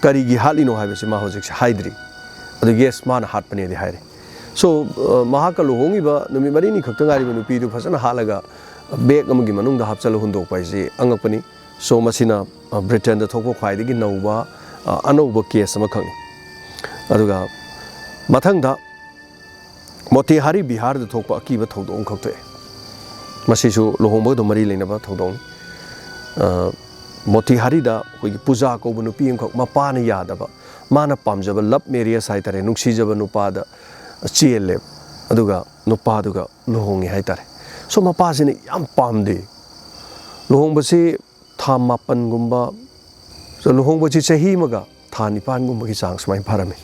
ꯀꯔꯤꯒꯤ ꯍꯥꯠꯂꯤꯅꯣ ꯍꯥꯏꯕꯁꯤ ꯃꯥ ꯍꯧꯖꯤꯛꯁꯦ ꯍꯥꯏꯗ꯭ꯔꯤ꯫ ꯑꯗꯨ yes, ꯃꯥꯅ ꯍꯥꯠꯄꯅꯦꯗꯤ ꯍꯥꯏꯔꯦ꯫ So, ꯑ, ꯃꯍꯥꯛꯀ ꯂꯨꯍꯣꯡꯉꯤꯕ ꯅꯨꯃꯤꯠ ꯃꯔꯤꯅꯤ ꯈꯛꯇ ꯉꯥꯏꯔꯤꯕ ꯅꯨꯄꯤꯗꯨ ꯐꯖꯅ ꯍꯥꯠꯂꯒ bag ꯑꯃꯒꯤ ꯃꯅꯨꯡꯗ ꯍꯥꯞꯆꯜꯂ ꯍꯨꯟꯗꯣꯛꯄ ꯍꯥꯏꯁꯤ ꯑꯉꯛꯄꯅꯤ꯫ So, ꯃꯁꯤꯅ, ꯑ, ꯕ꯭ꯔꯤꯇꯦꯟꯗ ꯊꯣꯛꯄ ꯈ꯭ꯋꯥꯏꯗꯒꯤ ꯅꯧꯕ, ꯑ, ꯑꯅꯧꯕ case ꯑꯃꯈꯛꯅꯤ꯫ ꯑꯗꯨꯒ ꯃꯊꯪꯗ ꯃꯣꯇꯤꯍꯥꯔꯤ ꯕꯤꯍꯥꯔꯗ ꯊꯣꯛꯄ ꯑꯀꯤꯕ ꯊꯧꯗꯣꯛ ꯑꯃꯈꯛ ꯊꯣꯛꯑꯦ꯫ ꯃꯁꯤꯁꯨ ꯂꯨꯍꯣꯡꯕꯒ ꯑꯗꯨꯝ ꯃꯔꯤ ꯂꯩꯅꯕ ꯊꯧꯗꯣꯛꯅꯤ꯫ ꯑ, ꯃꯣꯇꯤꯍꯥꯔꯤꯗ ꯑꯩꯈꯣꯏꯒꯤ ꯄꯨꯖꯥ ꯀꯧꯕ ꯅꯨꯄꯤ ꯑꯃꯈꯛ ꯃꯄꯥꯅ ꯌꯥꯗꯕ, ꯃꯥꯅ ꯄꯥꯝꯖꯕ love marriage ꯍꯥꯏꯇꯥꯔꯦ, ꯅꯨꯡꯁꯤꯖꯕ ꯅꯨꯄꯥꯗ ꯆꯦꯜꯂꯦ꯫ ꯑꯗꯨꯒ ꯅꯨꯄꯥꯗꯨꯒ ꯂꯨꯍꯣꯡꯉꯦ ꯍꯥꯏꯇꯥꯔꯦ꯫ So, ꯃꯄꯥꯁꯤꯅ ꯌꯥꯝ ꯄꯥꯝꯗꯦ꯫ ꯂꯨꯍꯣꯡꯕꯁꯤ ꯊꯥ ꯃꯥꯄꯟꯒꯨꯝꯕ, ꯂꯨꯍꯣꯡꯕꯁꯤ ꯆꯍꯤ ꯑꯃꯒ ꯊꯥ ꯅꯤꯄꯥꯟꯒꯨꯝꯕꯒꯤ ꯆꯥꯡ ꯁꯨꯃꯥꯏꯅ ꯐꯥꯔꯝꯃꯤ꯫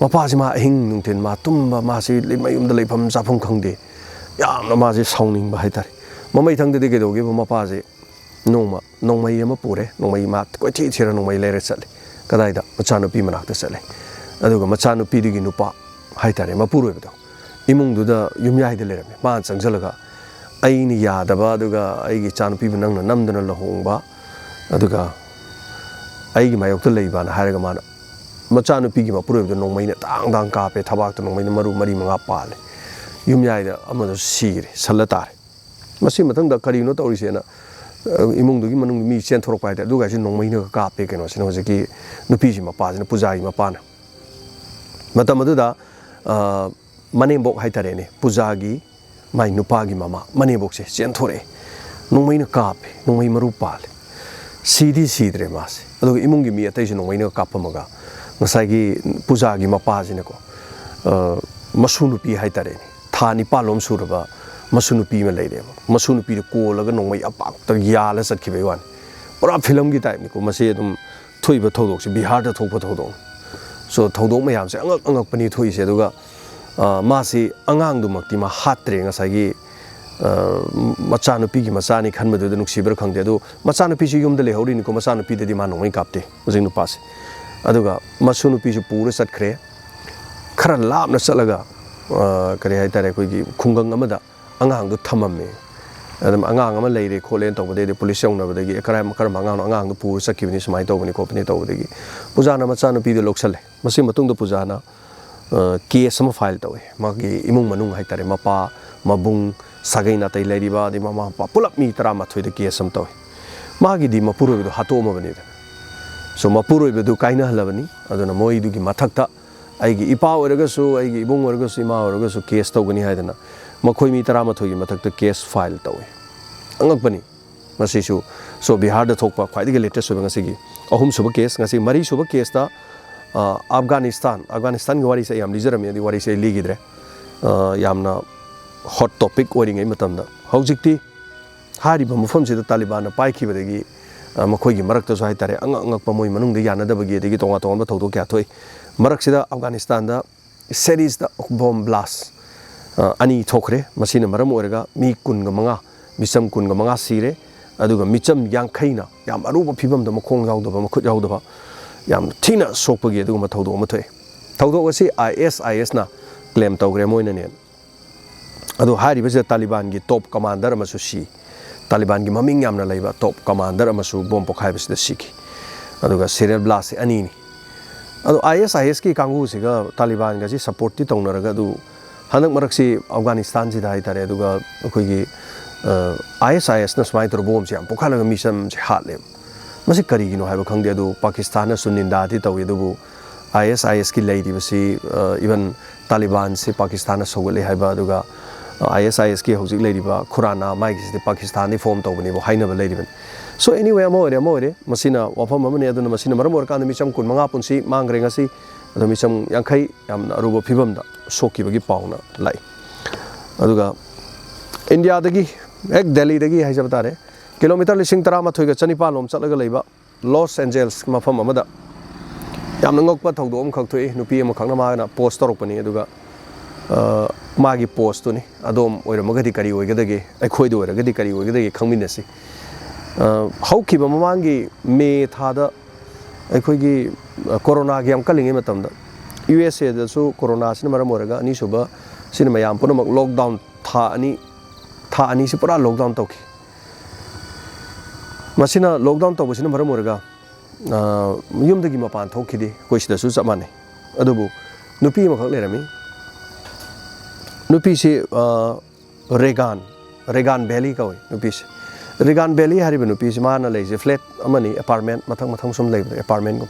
ꯃꯄꯥꯁꯤ ꯃꯥ ꯑꯍꯤꯡ ꯅꯨꯡꯊꯤꯜ ꯃꯥ ꯇꯨꯝꯕ, ꯃꯥꯁꯤ ꯃꯌꯨꯝꯗ ꯂꯩꯐꯝ ꯆꯥꯐꯝ ꯈꯪꯗꯦ꯫ ꯌꯥꯝꯅ ꯃꯥꯁꯦ ꯁꯥꯎꯅꯤꯡꯕ ꯍꯥꯏꯇꯥꯔꯦ꯫ ꯃꯃꯩꯊꯪꯗꯗꯤ ꯀꯩꯗꯧꯒꯦꯕꯨ, ꯃꯄꯥꯁꯦ ꯅꯣꯡꯃ ꯅꯣꯡꯃꯩ ꯑꯃ ꯄꯨꯔꯦ꯫ ꯅꯣꯡꯃꯩ ꯃꯥ ꯀꯣꯏꯊꯤ ꯊꯤꯔ ꯅꯣꯡꯃꯩ ꯂꯩꯔ ꯆꯠꯂꯦ꯫ ꯀꯗꯥꯏꯗ? ꯃꯆꯥꯅꯨꯄꯤ ꯃꯅꯥꯛꯇ ꯆꯠꯂꯦ꯫ ꯑꯗꯨꯒ ꯃꯆꯥꯅꯨꯄꯤꯗꯨꯒꯤ ꯅꯨꯄꯥ ꯍꯥꯏꯇꯥꯔꯦ, ꯃꯄꯨꯔꯣꯏꯕꯗꯣ, ꯏꯃꯨꯡꯗꯨꯗ ꯌꯨꯝꯌꯥꯏꯗ ꯂꯩꯔꯝꯃꯦ꯫ ꯃꯥꯅ ꯆꯪꯁꯤꯜꯂꯒ ꯑꯩꯅ ꯌꯥꯗꯕ, ꯑꯗꯨꯒ ꯑꯩꯒꯤ ꯏꯆꯥꯅꯨꯄꯤꯕꯨ ꯅꯪꯅ ꯅꯝꯗꯅ ꯂꯨꯍꯣꯡꯕ, ꯑꯗꯨꯒ ꯑꯩꯒꯤ ꯃꯥꯌꯣꯛꯇ ꯂꯩꯕꯅ ꯍꯥꯏꯔꯒ ꯃꯥꯅ ꯃꯆꯥꯅꯨꯄꯤꯒꯤ ꯃꯄꯨꯔꯣꯏꯕꯗ ꯅꯣꯡꯃꯩꯅ ꯇꯥꯡ ꯇꯥꯡ ꯀꯥꯞꯄꯦ, ꯊꯕꯥꯛꯇ ꯅꯣꯡꯃꯩꯅ ꯃꯔꯨ ꯃꯔꯤ ꯃꯉꯥ ꯄꯥꯜꯂꯦ꯫ ꯌꯨꯝꯌꯥꯏꯗ ꯑꯃꯗ ꯁꯤꯈ꯭ꯔꯦ, ꯁꯜꯂ ꯇꯥꯔꯦ꯫ ꯃꯁꯤ ꯃꯊꯪꯗ ꯀꯔꯤꯅꯣ ꯇꯧꯔꯤꯁꯦꯅ, ꯑ, ꯏꯃꯨꯡꯗꯨꯒꯤ ꯃꯅꯨꯡ ꯃꯤ ꯆꯦꯟꯊꯣꯔꯛꯄ ꯍꯥꯏꯇꯥꯔꯦ꯫ ꯑꯗꯨꯒ ꯍꯥꯏꯁꯦ ꯅꯣꯡꯃꯩꯅꯒ ꯀꯥꯞꯄꯦ ꯀꯩꯅꯣꯁꯤꯅ, ꯍꯧꯖꯤꯛꯀꯤ ꯅꯨꯄꯤꯁꯤ ꯃꯄꯥꯁꯤꯅ, ꯄꯨꯖꯥꯒꯤ ꯃꯄꯥꯅ꯫ ꯃꯇꯝ ꯑꯗꯨꯗ, ꯑ, ꯃꯅꯦꯝꯕꯣꯛ ꯍꯥꯏꯇꯥꯔꯦꯅꯦ, ꯄꯨꯖꯥꯒꯤ ꯃꯥꯏ ꯅꯨꯄꯥꯒꯤ ꯃꯃꯥ, ꯃꯅꯦꯝꯕꯣꯛꯁꯦ ꯆꯦꯟꯊꯣꯔꯛꯑꯦ꯫ ꯅꯣꯡꯃꯩꯅ ꯀꯥꯞꯄꯦ, ꯅꯣꯡꯃꯩ ꯃꯔꯨ ꯄꯥꯜꯂꯦ꯫ ꯁꯤꯗꯤ ꯁꯤꯗ꯭ꯔꯦ ꯃꯥꯁꯦ꯫ ꯑꯗꯨꯒ ꯏꯃꯨꯡꯒꯤ ꯃꯤ ꯑꯇꯩꯁꯨ ꯅꯣꯡꯃꯩꯅꯒ ꯀꯥꯞꯄꯝꯃꯒ ꯉꯁꯥꯏꯒꯤ ꯄꯨꯖꯥꯒꯤ ꯃꯄꯥꯁꯤꯅꯀꯣ, ꯑ, ꯃꯁꯨ ꯅꯨꯄꯤ ꯍꯥꯏꯇꯥꯔꯦꯅꯦ, ꯊꯥ ꯅꯤꯄꯥꯜꯂꯣꯝ ꯁꯨꯔꯕ ꯃꯁꯨ ꯅꯨꯄꯤ ꯑꯃ ꯂꯩꯔꯦꯕ꯫ ꯃꯁꯨ ꯅꯨꯄꯤꯗꯨ ꯀꯣꯜꯂꯒ ꯅꯣꯡꯃꯩ ꯑꯄꯥꯛꯇ ꯌꯥꯜꯂ ꯆꯠꯈꯤꯕꯩ ꯋꯥꯅꯤ꯫ ꯄꯨꯔꯥ ꯐꯤꯂꯝꯒꯤ ꯇꯥꯏꯞꯅꯤꯀꯣ꯫ ꯃꯁꯤ ꯑꯗꯨꯝ ꯊꯣꯛꯏꯕ ꯊꯧꯗꯣꯛꯁꯦ ꯕꯤꯍꯥꯔꯗ ꯊꯣꯛꯄ ꯊꯧꯗꯣꯛꯅꯤ꯫ So, ꯊꯧꯗꯣꯛ ꯃꯌꯥꯝꯁꯦ ꯑꯉꯛ ꯑꯉꯛꯄꯅꯤ ꯊꯣꯛꯏꯁꯦ꯫ ꯑꯗꯨꯒ, ꯑ, ꯃꯥꯁꯤ ꯑꯉꯥꯡꯗꯨꯃꯛꯇꯤ ꯃꯥ ꯍꯥꯠꯇ꯭ꯔꯦ꯫ ꯉꯁꯥꯏꯒꯤ, ꯑ, ꯃꯆꯥꯅꯨꯄꯤꯒꯤ ꯃꯆꯥꯅꯤ ꯈꯟꯕꯗꯨꯗ ꯅꯨꯡꯁꯤꯕ꯭ꯔꯥ ꯈꯪꯗꯦ꯫ ꯑꯗꯨ ꯃꯆꯥꯅꯨꯄꯤꯁꯨ ꯌꯨꯝꯗ ꯂꯩꯍꯧꯔꯤꯅꯤꯀꯣ꯫ ꯃꯆꯥꯅꯨꯄꯤꯗꯗꯤ ꯃꯥ ꯅꯣꯡꯃꯩ ꯀꯥꯞꯇꯦ ꯍꯧꯖꯤꯛ ꯅꯨꯄꯥꯁꯦ꯫ ꯑꯗꯨꯒ ꯃꯁꯨ ꯅꯨꯄꯤꯁꯨ ꯄꯨꯔ ꯆꯠꯈ꯭ꯔꯦ꯫ ꯈꯔ ꯂꯥꯞꯅ ꯆꯠꯂꯒ, ꯑ, ꯀꯔꯤ ꯍꯥꯏꯇꯥꯔꯦ, ꯑꯩꯈꯣꯏꯒꯤ ꯈꯨꯡꯒꯪ ꯑꯃꯗ ꯑꯉꯥꯡꯗꯨ ꯊꯝꯃꯝꯃꯦ꯫ ꯑꯗꯨꯝ ꯑꯉꯥꯡ ꯑꯃ ꯂꯩꯔꯦ ꯈꯣꯠꯂꯦꯅ ꯇꯧꯕꯗꯩꯗꯤ ꯄꯨꯂꯤꯁ ꯌꯧꯅꯕꯗꯒꯤ "ꯑꯦ, ꯀꯔꯝ-, ꯀꯔꯝꯕ ꯑꯉꯥꯡꯅꯣ? ꯑꯉꯥꯡꯗꯣ ꯄꯨꯔ ꯆꯠꯈꯤꯕꯅꯤ, ꯁꯨꯃꯥꯏꯅ ꯇꯧꯕꯅꯤ ꯈꯣꯠꯄꯅꯤ" ꯇꯧꯕꯗꯒꯤ ꯄꯨꯖꯥꯅ ꯃꯆꯥꯅꯨꯄꯤꯗꯣ ꯂꯧꯁꯜꯂꯦ꯫ ꯃꯁꯤ ꯃꯇꯨꯡꯗ ꯄꯨꯖꯥꯅ, ꯑ, ꯀꯦꯁ ꯑꯃ ꯐꯥꯏꯜ ꯇꯧꯋꯦ꯫ ꯃꯥꯒꯤ ꯏꯃꯨꯡ ꯃꯅꯨꯡ ꯍꯥꯏꯇꯥꯔꯦ, ꯃꯄꯥ, ꯃꯕꯨꯡ, ꯁꯥꯒꯩ ꯅꯥꯇꯩ ꯂꯩꯔꯤꯕ, ꯑꯗꯩ ꯃꯃꯥ ꯃꯄꯥ ꯄꯨꯂꯞ ꯃꯤ ꯇꯔꯥꯃꯥꯊꯣꯏꯗ ꯀꯦꯁ ꯑꯃ ꯇꯧꯋꯦ꯫ ꯃꯥꯒꯤꯗꯤ ꯃꯄꯨꯔꯣꯏꯕꯗꯣ ꯍꯥꯠꯇꯣꯛꯑꯝꯃꯕꯅꯤꯗꯅ꯫ So, ꯃꯄꯨꯔꯣꯏꯕꯗꯨ ꯀꯥꯏꯅꯍꯜꯂꯕꯅꯤ꯫ ꯑꯗꯨꯅ ꯃꯣꯏꯗꯨꯒꯤ ꯃꯊꯛꯇ ꯑꯩꯒꯤ ꯏꯄꯥ ꯑꯣꯏꯔꯒꯁꯨ, ꯑꯩꯒꯤ ꯏꯕꯨꯡ ꯑꯣꯏꯔꯒꯁꯨ, ꯏꯃꯥ ꯑꯣꯏꯔꯒꯁꯨ ꯀꯦꯁ ꯇꯧꯒꯅꯤ ꯍꯥꯏꯗꯅ ꯃꯈꯣꯏ ꯃꯤ ꯇꯔꯥꯃꯥꯊꯣꯏꯒꯤ ꯃꯊꯛꯇ ꯀꯦꯁ ꯐꯥꯏꯜ ꯇꯧꯋꯦ꯫ ꯑꯉꯛꯄꯅꯤ ꯃꯁꯤꯁꯨ꯫ So, ꯕꯤꯍꯥꯔꯗ ꯊꯣꯛꯄ ꯈ꯭ꯋꯥꯏꯗꯒꯤ ꯂꯦꯇꯦꯁ ꯑꯣꯏꯕ ꯉꯁꯤꯒꯤ ꯑꯍꯨꯝꯁꯨꯕ ꯀꯦꯁ꯫ ꯉꯁꯤ ꯃꯔꯤꯁꯨꯕ ꯀꯦꯁꯇ, ꯑ, ꯑꯐꯒꯥꯅꯤꯁꯇꯥꯟ, ꯑꯐꯒꯥꯅꯤꯁꯇꯥꯟꯒꯤ ꯋꯥꯔꯤꯁꯦ ꯑꯩ ꯌꯥꯝ ꯂꯤꯖꯔꯝꯃꯤ, ꯑꯗꯨꯒꯤ ꯋꯥꯔꯤꯁꯦ ꯑꯩ ꯂꯤꯈꯤꯗ꯭ꯔꯦ꯫ ꯑ, ꯌꯥꯝꯅ ꯍꯣꯠ ꯇꯣꯄꯤꯛ ꯑꯣꯏꯔꯤꯉꯩ ꯃꯇꯝꯗ꯫ ꯍꯧꯖꯤꯛꯇꯤ ꯍꯥꯏꯔꯤꯕ ꯃꯐꯝꯁꯤꯗ ꯇꯥꯂꯤꯕꯥꯟꯅ ꯄꯥꯏꯈꯤꯕꯗꯒꯤ, ꯑ, ꯃꯈꯣꯏꯒꯤ ꯃꯔꯛꯇꯁꯨ ꯍꯥꯏꯇꯥꯔꯦ, ꯑꯉꯛ ꯑꯉꯛꯄ ꯃꯣꯏ ꯃꯅꯨꯡꯗ ꯌꯥꯅꯗꯕꯒꯤ ꯑꯗꯒꯤ ꯇꯣꯉꯥꯟ ꯇꯣꯉꯥꯟꯕ ꯊꯧꯗꯣꯛ ꯀꯌꯥ ꯊꯣꯛꯏ꯫ ꯃꯔꯛꯁꯤꯗ ꯑꯐꯒꯥꯅꯤꯁꯇꯥꯟꯗ ꯁꯦꯔꯤꯁꯇ ꯕꯣꯝ ꯕ꯭ꯂꯥꯁ, ꯑ, ꯑꯅꯤ ꯊꯣꯛꯈ꯭ꯔꯦ꯫ ꯃꯁꯤꯅ ꯃꯔꯝ ꯑꯣꯏꯔꯒ ꯃꯤ ꯀꯨꯟꯒ ꯃꯉꯥ, ꯃꯤꯆꯝ ꯀꯨꯟꯒ ꯃꯉꯥ ꯁꯤꯔꯦ꯫ ꯑꯗꯨꯒ ꯃꯤꯆꯝ ꯌꯥꯡꯈꯩꯅ ꯌꯥꯝ ꯑꯔꯨꯕ ꯐꯤꯕꯝꯗ, ꯃꯈꯣꯡ ꯌꯥꯎꯗꯕ, ꯃꯈꯨꯠ ꯌꯥꯎꯗꯕ, ꯌꯥꯝ ꯊꯤꯅ ꯁꯣꯛꯄꯒꯤ ꯑꯗꯨꯒꯨꯝꯕ ꯊꯧꯗꯣꯛ ꯑꯃ ꯊꯣꯛꯑꯦ꯫ ꯊꯧꯗꯣꯛ ꯑꯁꯤ ꯑꯥꯏ ꯑꯦꯁ ꯑꯥꯏ ꯑꯦꯁꯅ ꯀ꯭ꯂꯦꯝ ꯇꯧꯈ꯭ꯔꯦ ꯃꯣꯏꯅꯅꯦ꯫ ꯑꯗꯣ ꯍꯥꯏꯔꯤꯕꯁꯤꯗ ꯇꯥꯂꯤꯕꯥꯟꯒꯤ ꯇꯣꯞ ꯀꯃꯥꯟꯗꯔ ꯑꯃꯁꯨ ꯁꯤ꯫ ꯇꯥꯂꯤꯕꯥꯟꯒꯤ ꯃꯃꯤꯡ ꯌꯥꯝꯅ ꯂꯩꯕ ꯇꯣꯞ ꯀꯃꯥꯟꯗꯔ ꯑꯃꯁꯨ ꯕꯣꯝ ꯄꯣꯈꯥꯏꯕꯁꯤꯗ ꯁꯤꯈꯤ꯫ ꯑꯗꯨꯒ ꯁꯦꯔꯤꯌꯦꯜ ꯕ꯭ꯂꯥꯁꯁꯦ ꯑꯅꯤꯅꯤ꯫ ꯑꯗꯣ ꯑꯥꯏ ꯑꯦꯁ ꯑꯥꯏ ꯑꯦꯁꯀꯤ ꯀꯥꯡꯕꯨꯁꯤꯒ ꯇꯥꯂꯤꯕꯥꯟꯒꯁꯤ ꯁꯞꯄꯣꯔꯠꯇꯤ ꯇꯧꯅꯔꯒ, ꯑꯗꯨ ꯍꯟꯗꯛ ꯃꯔꯛꯁꯤ ꯑꯐꯒꯥꯅꯤꯁꯇꯥꯟꯁꯤꯗ ꯍꯥꯏꯇꯥꯔꯦ, ꯑꯗꯨꯒ ꯑꯩꯈꯣꯏꯒꯤ, ꯑ, ꯑꯥꯏ ꯑꯦꯁ ꯑꯥꯏ ꯑꯦꯁꯅ ꯁꯨꯃꯥꯏꯅ ꯇꯧꯔꯒ ꯕꯣꯝꯁꯦ ꯌꯥꯝ ꯄꯣꯈꯥꯏꯔꯒ ꯃꯤꯆꯝꯁꯦ ꯍꯥꯠꯂꯦꯕ꯫ ꯃꯁꯤ ꯀꯔꯤꯒꯤꯅꯣ ꯍꯥꯏꯕ ꯈꯪꯗꯦ꯫ ꯑꯗꯨ ꯄꯥꯀꯤꯁꯇꯥꯟꯅꯁꯨ ꯅꯤꯟꯗꯥꯗꯤ ꯇꯧꯏ, ꯑꯗꯨꯕꯨ ꯑꯥꯏ ꯑꯦꯁ ꯑꯥꯏ ꯑꯦꯁꯀꯤ ꯂꯩꯔꯤꯕꯁꯤ, ꯑ, ꯏꯚꯟ ꯇꯥꯂꯤꯕꯥꯟꯁꯤ ꯄꯥꯀꯤꯁꯇꯥꯟꯅ ꯁꯧꯒꯠꯂꯦ ꯍꯥꯏꯕ, ꯑꯗꯨꯒ ꯑꯥꯏ ꯑꯦꯁ ꯑꯥꯏ ꯑꯦꯁꯀꯤ ꯍꯧꯖꯤꯛ ꯂꯩꯔꯤꯕ ꯈꯨꯔꯥꯅꯥ, ꯃꯥꯒꯤꯁꯤꯗꯤ ꯄꯥꯀꯤꯁꯇꯥꯟꯗꯤ ꯐꯣꯝ ꯇꯧꯕꯅꯦꯕꯨ ꯍꯥꯏꯅꯕ ꯂꯩꯔꯤꯕꯅꯤ꯫ So, anyway, ꯑꯃ ꯑꯣꯏꯔꯦ, ꯑꯃ ꯑꯣꯏꯔꯦ, ꯃꯁꯤꯅ ꯋꯥꯐꯝ ꯑꯃꯅꯤ꯫ ꯑꯗꯨꯅ ꯃꯁꯤꯅ ꯃꯔꯝ ꯑꯣꯏꯔꯀꯥꯟꯗ ꯃꯤꯆꯝ ꯀꯨꯟꯃꯉꯥ ꯄꯨꯟꯁꯤ ꯃꯥꯡꯈ꯭ꯔꯦ ꯉꯁꯤ, ꯑꯗꯣ ꯃꯤꯆꯝ ꯌꯥꯡꯈꯩ ꯌꯥꯝꯅ ꯑꯔꯨꯕ ꯐꯤꯕꯝꯗ ꯁꯣꯛꯈꯤꯕꯒꯤ ꯄꯥꯎꯅ ꯂꯥꯛꯏ꯫ ꯑꯗꯨꯒ ꯏꯟꯗꯤꯌꯥꯗꯒꯤ ꯍꯦꯛ ꯗꯦꯜꯂꯤꯗꯒꯤ ꯍꯥꯏꯖꯕ ꯇꯥꯔꯦ, ꯀꯤꯂꯣꯃꯤꯇꯔ ꯂꯤꯁꯤꯡ ꯇꯔꯥꯃꯥꯊꯣꯏꯒ ꯆꯅꯤꯄꯥꯟ ꯂꯣꯝ ꯆꯠꯂꯒ ꯂꯩꯕ ꯂꯣꯁ ꯑꯦꯟꯖꯦꯜꯁ ꯃꯐꯝ ꯑꯃꯗ ꯌꯥꯝꯅ ꯉꯛꯄ ꯊꯧꯗꯣꯛ ꯑꯃꯈꯛ ꯊꯣꯛꯏ꯫ ꯅꯨꯄꯤ ꯑꯃꯈꯛꯅ ꯃꯥꯅ ꯄꯣꯁ ꯇꯧꯔꯛꯄꯅꯤ, ꯑꯗꯨꯒ, ꯑ, ꯃꯥꯒꯤ ꯄꯣꯁꯇꯨꯅꯤ꯫ ꯑꯗꯣꯝ ꯑꯣꯏꯔꯝꯃꯒꯗꯤ ꯀꯔꯤ ꯑꯣꯏꯒꯗꯒꯦ, ꯑꯩꯈꯣꯏꯗ ꯑꯣꯏꯔꯒꯗꯤ ꯀꯔꯤ ꯑꯣꯏꯒꯗꯒꯦ, ꯈꯪꯃꯤꯟꯅꯁꯤ꯫ ꯑ, ꯍꯧꯈꯤꯕ ꯃꯃꯥꯡꯒꯤ ꯃꯦ ꯊꯥꯗ ꯑꯩꯈꯣꯏꯒꯤ, ꯑ, ꯀꯣꯔꯣꯅꯥꯒꯤ ꯌꯥꯝ ꯀꯜꯂꯤꯉꯩ ꯃꯇꯝꯗ ꯌꯨ ꯑꯦꯁ ꯑꯦꯗꯁꯨ ꯀꯣꯔꯣꯅꯥꯁꯤꯅ ꯃꯔꯝ ꯑꯣꯏꯔꯒ ꯑꯅꯤꯁꯨꯕ ꯁꯤꯅ ꯃꯌꯥꯝ ꯄꯨꯝꯅꯃꯛ ꯂꯣꯛꯗꯥꯎꯟ ꯊꯥ ꯑꯅꯤ ꯊꯥ ꯑꯅꯤꯁꯤ ꯄꯨꯔꯥ lockdown ꯇꯧꯈꯤ꯫ ꯃꯁꯤꯅ lockdown ꯇꯧꯕꯁꯤꯅ ꯃꯔꯝ ꯑꯣꯏꯔꯒ, ꯑ, ꯌꯨꯝꯗꯒꯤ ꯃꯄꯥꯟ ꯊꯣꯛꯈꯤꯗꯦ꯫ ꯑꯩꯈꯣꯏ ꯁꯤꯗꯁꯨ ꯆꯞ ꯃꯥꯟꯅꯩ꯫ ꯑꯗꯨꯕꯨ ꯅꯨꯄꯤ ꯑꯃꯈꯛ ꯂꯩꯔꯝꯃꯤ꯫ ꯅꯨꯄꯤꯁꯤ, ꯑ, ꯔꯦꯒꯥꯟ, ꯔꯦꯒꯥꯟ ꯚꯦꯂꯤ ꯀꯧꯏ ꯅꯨꯄꯤꯁꯦ꯫ ꯔꯦꯒꯥꯟ ꯚꯦꯂꯤ ꯍꯥꯏꯔꯤꯕ ꯅꯨꯄꯤꯁꯤ, ꯃꯥꯅ ꯂꯩꯁꯦ flat ꯑꯃꯅꯤ, apartment ꯃꯊꯪ ꯃꯊꯪ ꯁꯨꯝ ꯂꯩꯕꯗꯣ, apartmentꯒꯨꯝ꯫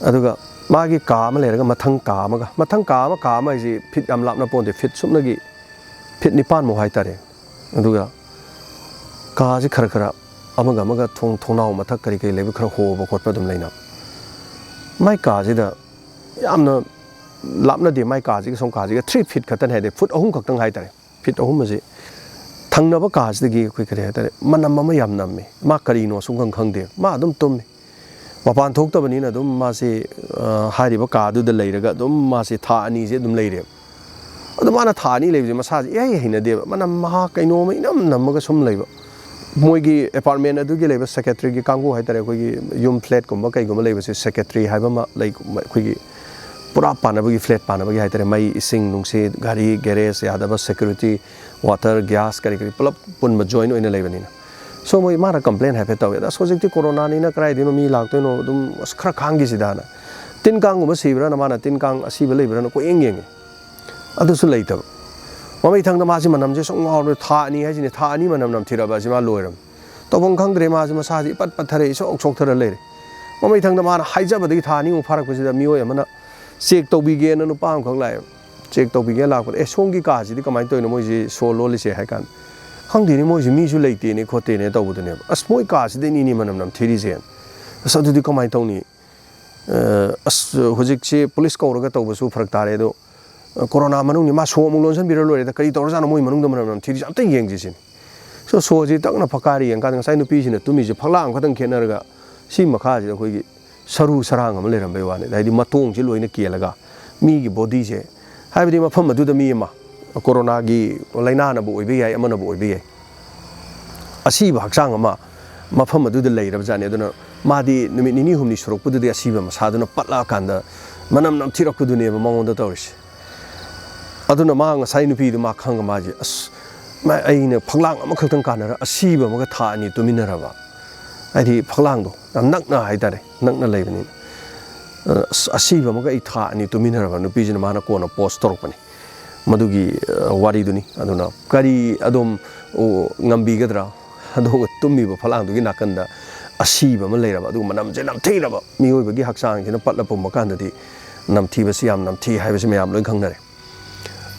ꯑꯗꯨꯒ ꯃꯥꯒꯤ ꯀꯥ ꯑꯃ ꯂꯩꯔꯒ ꯃꯊꯪ ꯀꯥ ꯑꯃꯒ, ꯃꯊꯪ ꯀꯥ ꯑꯃ, ꯀꯥ ꯑꯃ ꯍꯥꯏꯁꯤ feet ꯌꯥꯝ ꯂꯥꯞꯅ ꯄꯣꯟꯗꯦ, feet ꯁꯨꯞꯅꯒꯤ feet ꯅꯤꯄꯥꯟꯃꯨꯛ ꯍꯥꯏꯇꯥꯔꯦ꯫ ꯑꯗꯨꯒ ꯀꯥꯁꯤ ꯈꯔ ꯈꯔ ꯑꯃꯒ ꯑꯃꯒ ꯊꯣꯡ, ꯊꯣꯡꯅꯥꯎ ꯃꯊꯛ ꯀꯔꯤ ꯀꯔꯤ ꯂꯩꯕ ꯈꯔ ꯍꯣꯕ ꯈꯣꯠꯄ ꯑꯗꯨꯝ ꯂꯩꯅꯕ꯫ ꯃꯥꯏ ꯀꯥꯁꯤꯗ ꯌꯥꯝꯅ ꯂꯥꯞꯅꯗꯦ, ꯃꯥꯏ ꯀꯥꯁꯤꯒ ꯁꯣꯝ ꯀꯥꯁꯤꯒ three feet ꯈꯛꯇꯅꯦ ꯍꯥꯏꯗꯤ, foot ꯑꯍꯨꯝ ꯈꯛꯇꯪ ꯍꯥꯏꯇꯥꯔꯦ꯫ Feet ꯑꯍꯨꯝ ꯑꯁꯤ ꯊꯪꯅꯕ ꯀꯥꯁꯤꯗꯒꯤ ꯑꯩꯈꯣꯏ ꯀꯔꯤ ꯍꯥꯏꯇꯥꯔꯦ, ꯃꯅꯝ ꯑꯃ ꯌꯥꯝ ꯅꯝꯃꯤ꯫ ꯃꯥ ꯀꯔꯤꯅꯣ ꯁꯨꯡꯈꯪ ꯈꯪꯗꯦ, ꯃꯥ ꯑꯗꯨꯝ ꯇꯨꯝꯃꯤ꯫ ꯃꯄꯥꯟ ꯊꯣꯛꯇꯕꯅꯤꯅ ꯑꯗꯨꯝ ꯃꯥꯁꯤ, ꯑ, ꯍꯥꯏꯔꯤꯕ ꯀꯥꯗꯨꯗ ꯂꯩꯔꯒ ꯑꯗꯨꯝ ꯃꯥꯁꯤ ꯊꯥ ꯑꯅꯤꯁꯦ ꯑꯗꯨꯝ ꯂꯩꯔꯦꯕ꯫ ꯑꯗꯣ ꯃꯥꯅ ꯊꯥ ꯑꯅꯤ ꯂꯩꯕꯁꯦ ꯃꯁꯥꯁꯦ ꯏꯍꯩ ꯍꯩꯅꯗꯦꯕ꯫ ꯃꯅꯝ ꯃꯍꯥ ꯀꯩꯅꯣꯝꯃ ꯏꯅꯝ ꯅꯝꯃꯒ ꯁꯨꯝ ꯂꯩꯕ꯫ ꯃꯣꯏꯒꯤ apartment ꯑꯗꯨꯒꯤ ꯂꯩꯕ secretaryꯒꯤ ꯀꯥꯡꯕꯨ ꯍꯥꯏꯇꯥꯔꯦ, ꯑꯩꯈꯣꯏꯒꯤ ꯌꯨꯝ flatꯀꯨꯝꯕ ꯀꯩꯒꯨꯝꯕ ꯂꯩꯕꯁꯦ secretary ꯍꯥꯏꯕ ꯑꯃ ꯂꯩ, ꯑꯩꯈꯣꯏꯒꯤ ꯄꯨꯔꯥ ꯄꯥꯟꯅꯕꯒꯤ, flat ꯄꯥꯟꯅꯕꯒꯤ ꯍꯥꯏꯇꯥꯔꯦ, ꯃꯩ, ꯏꯁꯤꯡ, ꯅꯨꯡꯁꯤꯠ, ꯒꯥꯔꯤ, garage ꯌꯥꯗꯕ, security, water, gas ꯀꯔꯤ ꯀꯔꯤ ꯄꯨꯂꯞ ꯄꯨꯟꯕ join ꯑꯣꯏꯅ ꯂꯩꯕꯅꯤꯅ꯫ So ꯃꯣꯏ, ꯃꯥꯅ complain ꯍꯥꯏꯐꯦꯠ ꯇꯧꯋꯦ, "ꯑꯁ, ꯍꯧꯖꯤꯛꯇꯤ ꯀꯣꯔꯣꯅꯥꯅꯤꯅ ꯀꯗꯥꯏꯗꯩꯅꯣ ꯃꯤ ꯂꯥꯛꯇꯣꯏꯅꯣ, ꯑꯗꯨꯝ ꯑꯁ ꯈꯔ ꯈꯥꯡꯈꯤꯁꯤꯗꯥꯅ"꯫ ꯇꯤꯟ ꯀꯥꯡꯒꯨꯝꯕ ꯁꯤꯕ꯭ꯔꯥꯅ ꯃꯥꯅ ꯇꯤꯟ ꯀꯥꯡ ꯑꯁꯤꯕ ꯂꯩꯕ꯭ꯔꯥꯅ ꯀꯣꯏꯌꯦꯡ ꯌꯦꯡꯉꯤ꯫ ꯑꯗꯨꯁꯨ ꯂꯩꯇꯕ꯫ ꯃꯃꯩꯊꯪꯗ ꯃꯥꯁꯤ ꯃꯅꯝꯁꯦ ꯁꯨꯝ ꯉꯥꯎꯔꯕꯅꯤ꯫ ꯊꯥ ꯑꯅꯤ ꯍꯥꯏꯁꯤꯅꯦ, ꯊꯥ ꯑꯅꯤ ꯃꯅꯝ ꯅꯝꯊꯤꯔꯛꯑꯕ ꯑꯁꯤ ꯃꯥ ꯂꯣꯏꯔꯕꯅꯤ꯫ ꯇꯧꯐꯝ ꯈꯪꯗ꯭ꯔꯦ, ꯃꯥꯁꯤ ꯃꯁꯥꯁꯤ ꯏꯄꯠ ꯄꯠꯊꯔꯦ, ꯏꯁꯣꯛ ꯁꯣꯛꯊꯔ ꯂꯩꯔꯦ꯫ ꯃꯃꯩꯊꯪꯗ ꯃꯥꯅ ꯍꯥꯏꯖꯕꯗꯒꯤ ꯊꯥ ꯑꯅꯤꯃꯨꯛ ꯐꯥꯔꯛꯄꯁꯤꯗ ꯃꯤꯑꯣꯏ ꯑꯃꯅ check ꯇꯧꯕꯤꯒꯦꯅ ꯅꯨꯄꯥ ꯑꯃꯈꯛ ꯂꯥꯛꯑꯦꯕ꯫ Check ꯇꯧꯕꯤꯒꯦꯅ ꯂꯥꯛꯄꯗ, "ꯑꯦ, ꯁꯣꯝꯒꯤ ꯀꯥꯁꯤꯗꯤ ꯀꯃꯥꯏꯅ ꯇꯧꯔꯤꯅꯣ, ꯃꯣꯏꯁꯤ ꯁꯣ ꯂꯣꯜꯂꯤꯁꯦ?" ꯍꯥꯏ ꯀꯥꯟꯗ, "ꯈꯪꯗꯦꯅꯦ, ꯃꯣꯏꯁꯤ ꯃꯤꯁꯨ ꯂꯩꯇꯦꯅꯦ ꯈꯣꯠꯇꯦꯅꯦ" ꯇꯧꯕꯗꯨꯅꯦꯕ꯫ "ꯑꯁ, ꯃꯣꯏ ꯀꯥꯁꯤꯗꯩꯅꯤꯅꯦ ꯃꯅꯝ ꯅꯝꯊꯤꯔꯤꯁꯦ꯫ ꯑꯁ, ꯑꯗꯨꯗꯤ ꯀꯃꯥꯏꯅ ꯇꯧꯅꯤ? ꯑ, ꯑꯁ, ꯍꯧꯖꯤꯛꯁꯤ police ꯀꯧꯔꯒ ꯇꯧꯕꯁꯨ ꯐꯔꯛ ꯇꯥꯔꯦ꯫ ꯑꯗꯣ, ꯑ, ꯀꯣꯔꯣꯅꯥ ꯃꯅꯨꯡꯅꯤ, ꯃꯥ ꯁꯣ ꯑꯃꯨꯛ ꯂꯣꯟꯁꯤꯟꯕꯤꯔ ꯂꯣꯏꯔꯦꯗ, ꯀꯔꯤ ꯇꯧꯔꯖꯥꯠꯅꯣ ꯃꯣꯏ ꯃꯅꯨꯡꯗ ꯃꯅꯝ ꯅꯝꯊꯤꯔꯤꯁꯦ, ꯑꯝꯇ ꯌꯦꯡꯁꯤ" ꯁꯤꯅꯤ꯫ So, ꯁꯣꯁꯤ ꯇꯛꯅ ꯐꯛꯀꯥꯏꯔ ꯌꯦꯡꯀꯥꯟꯗ ꯉꯁꯥꯏ ꯅꯨꯄꯤꯁꯤꯅ ꯇꯨꯝꯃꯤꯁꯦ ꯐꯛꯂꯥꯡ ꯑꯃꯈꯛꯇꯪ ꯈꯦꯠꯅꯔꯒ ꯁꯤ ꯃꯈꯥꯁꯤꯗ ꯑꯩꯈꯣꯏꯒꯤ ꯁꯔꯨ ꯁꯔꯥꯡ ꯑꯃ ꯂꯩꯔꯝꯕꯩ ꯋꯥꯅꯤ꯫ ꯍꯥꯏꯗꯤ ꯃꯇꯣꯡꯁꯤ ꯂꯣꯏꯅ ꯀꯦꯜꯂꯒ ꯃꯤꯒꯤ bodyꯁꯦ, ꯍꯥꯏꯕꯗꯤ ꯃꯐꯝ ꯑꯗꯨꯗ ꯃꯤ ꯑꯃ ꯀꯣꯔꯣꯅꯥꯒꯤ ꯂꯥꯏꯅꯥꯅꯕꯨ ꯑꯣꯏꯕ ꯌꯥꯏ, ꯑꯃꯅꯕꯨ ꯑꯣꯏꯕ ꯌꯥꯏ, ꯑꯁꯤꯕ ꯍꯛꯆꯥꯡ ꯑꯃ ꯃꯐꯝ ꯑꯗꯨꯗ ꯂꯩꯔꯕꯖꯥꯠꯅꯤ꯫ ꯑꯗꯨꯅ ꯃꯥꯗꯤ ꯅꯨꯃꯤꯠ ꯅꯤꯅꯤ ꯍꯨꯝꯅꯤ ꯁꯨꯔꯛꯄꯗꯨꯗꯤ ꯑꯁꯤꯕ ꯃꯁꯥꯗꯨꯅ ꯄꯠꯂꯛꯑꯀꯥꯟꯗ ꯃꯅꯝ ꯅꯝꯊꯤꯔꯛꯄꯗꯨꯅꯦꯕ ꯃꯉꯣꯟꯗ ꯇꯧꯔꯤꯁꯦ꯫ ꯑꯗꯨꯅ ꯃꯥ ꯉꯁꯥꯏ ꯅꯨꯄꯤꯗꯨ ꯃꯥ ꯈꯪꯉ ꯃꯥꯁꯦ, "ꯑꯁ, ꯃꯥ-, ꯑꯩꯅ ꯐꯛꯂꯥꯡ ꯑꯃꯈꯛꯇꯪ ꯀꯥꯟꯅꯔ ꯑꯁꯤꯕ ꯑꯃꯒ ꯊꯥ ꯑꯅꯤ ꯇꯨꯃꯤꯟꯅꯔꯕ, ꯍꯥꯏꯗꯤ ꯐꯛꯂꯥꯡꯗꯣ ꯌꯥꯝ ꯅꯛꯅ ꯍꯥꯏꯇꯥꯔꯦ, ꯅꯛꯅ ꯂꯩꯕꯅꯤꯅ꯫ ꯑ, ꯑꯁ, ꯑꯁꯤꯕ ꯑꯃꯒ ꯑꯩ ꯊꯥ ꯑꯅꯤ ꯇꯨꯃꯤꯟꯅꯔꯕ ꯅꯨꯄꯤꯁꯤꯅ ꯃꯥꯅ ꯀꯣꯟꯅ ꯄꯣꯁ ꯇꯧꯔꯛꯄꯅꯤ ꯃꯗꯨꯒꯤ, ꯑ, ꯋꯥꯔꯤꯗꯨꯅꯤ꯫ ꯑꯗꯨꯅ ꯀꯔꯤ ꯑꯗꯣꯝ, ꯑꯣ, ꯉꯝꯕꯤꯒꯗ꯭ꯔꯥ? ꯑꯗꯨꯒ ꯇꯨꯝꯃꯤꯕ ꯐꯛꯂꯥꯡꯗꯨꯒꯤ ꯅꯥꯀꯟꯗ ꯑꯁꯤꯕ ꯑꯃ ꯂꯩꯔꯕ, ꯑꯗꯨꯒ ꯃꯅꯝꯁꯦ ꯅꯝꯊꯤꯔꯕ, ꯃꯤꯑꯣꯏꯕꯒꯤ ꯍꯛꯆꯥꯡꯁꯤꯅ ꯄꯠꯂ ꯄꯨꯝꯕ ꯀꯥꯟꯗꯗꯤ ꯅꯝꯊꯤꯕꯁꯤ ꯌꯥꯝ ꯅꯝꯊꯤ ꯍꯥꯏꯕꯁꯤ ꯃꯌꯥꯝ ꯂꯣꯏ ꯈꯪꯅꯔꯦ꯫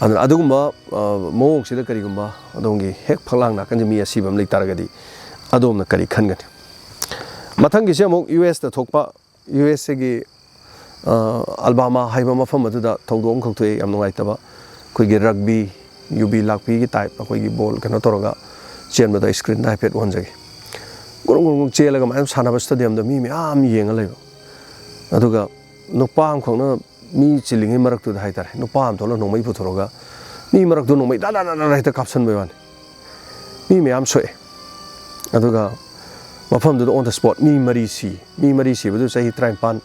ꯑꯗꯨꯅ ꯑꯗꯨꯒꯨꯝꯕ, ꯑ, ꯃꯑꯣꯡꯁꯤꯗ ꯀꯔꯤꯒꯨꯝꯕ ꯑꯗꯣꯝꯒꯤ ꯍꯦꯛ ꯐꯛꯂꯥꯡ ꯅꯥꯀꯟꯁꯦ ꯃꯤ ꯑꯁꯤꯕ ꯑꯃ ꯂꯩ ꯇꯥꯔꯒꯗꯤ, ꯑꯗꯣꯝꯅ ꯀꯔꯤ ꯈꯟꯒꯅꯤ? ꯃꯊꯪꯒꯤꯁꯦ ꯑꯃꯨꯛ ꯌꯨ ꯑꯦꯁꯇ ꯊꯣꯛꯄ, ꯌꯨ ꯑꯦꯁ ꯑꯦꯒꯤ, ꯑ, ꯑꯜꯕꯥꯃꯥ ꯍꯥꯏꯕ ꯃꯐꯝ ꯑꯗꯨꯗ ꯊꯧꯗꯣꯛ ꯑꯃꯈꯛ ꯊꯣꯛꯑꯦ, ꯌꯥꯝ ꯅꯨꯡꯉꯥꯏꯇꯕ꯫ ꯑꯩꯈꯣꯏꯒꯤ ꯔꯒꯕꯤ, ꯌꯨꯕꯤ ꯂꯥꯛꯄꯤꯒꯤ ꯇꯥꯏꯞ, ꯑꯩꯈꯣꯏꯒꯤ ꯕꯣꯜ ꯀꯩꯅꯣ ꯇꯧꯔꯒ ꯆꯦꯟꯕꯗꯣ ꯑꯩ ꯁ꯭ꯀ꯭ꯔꯤꯟꯗ ꯍꯥꯏꯐꯦꯠ ꯎꯍꯟꯖꯒꯦ꯫ ꯒꯨꯔꯨꯡ ꯒꯨꯔꯨꯡ ꯒꯨꯔꯨꯡ ꯆꯦꯜꯂꯒ ꯃꯌꯥꯝ ꯁꯥꯟꯅꯕ ꯁ꯭ꯇꯦꯗꯤꯌꯝꯗ ꯃꯤ ꯃꯌꯥꯝ ꯌꯦꯡꯉ ꯂꯩꯕ꯫ ꯑꯗꯨꯒ ꯅꯨꯄꯥ ꯑꯃꯈꯛꯅ ꯃꯤ ꯆꯤꯜꯂꯤꯉꯩ ꯃꯔꯛꯇꯨꯗ ꯍꯥꯏꯇꯥꯔꯦ, ꯅꯨꯄꯥ ꯑꯃ ꯊꯣꯛꯂꯒ ꯅꯣꯡꯃꯩ ꯄꯨꯊꯣꯔꯛꯑꯒ ꯃꯤ ꯃꯔꯛꯇꯨ ꯅꯣꯡꯃꯩ ꯗꯥ ꯗꯥ ꯗꯥ ꯗꯥ ꯍꯦꯛꯇ ꯀꯥꯞꯁꯟꯕꯩ ꯋꯥꯅꯤ꯫ ꯃꯤ ꯃꯌꯥꯝ ꯁꯣꯛꯑꯦ꯫ ꯑꯗꯨꯒ ꯃꯐꯝꯗꯨꯗ on the spot ꯃꯤ ꯃꯔꯤ ꯁꯤ꯫ ꯃꯤ ꯃꯔꯤ ꯁꯤꯕꯗꯨ ꯆꯍꯤ ꯇꯔꯥꯅꯤꯄꯥꯟ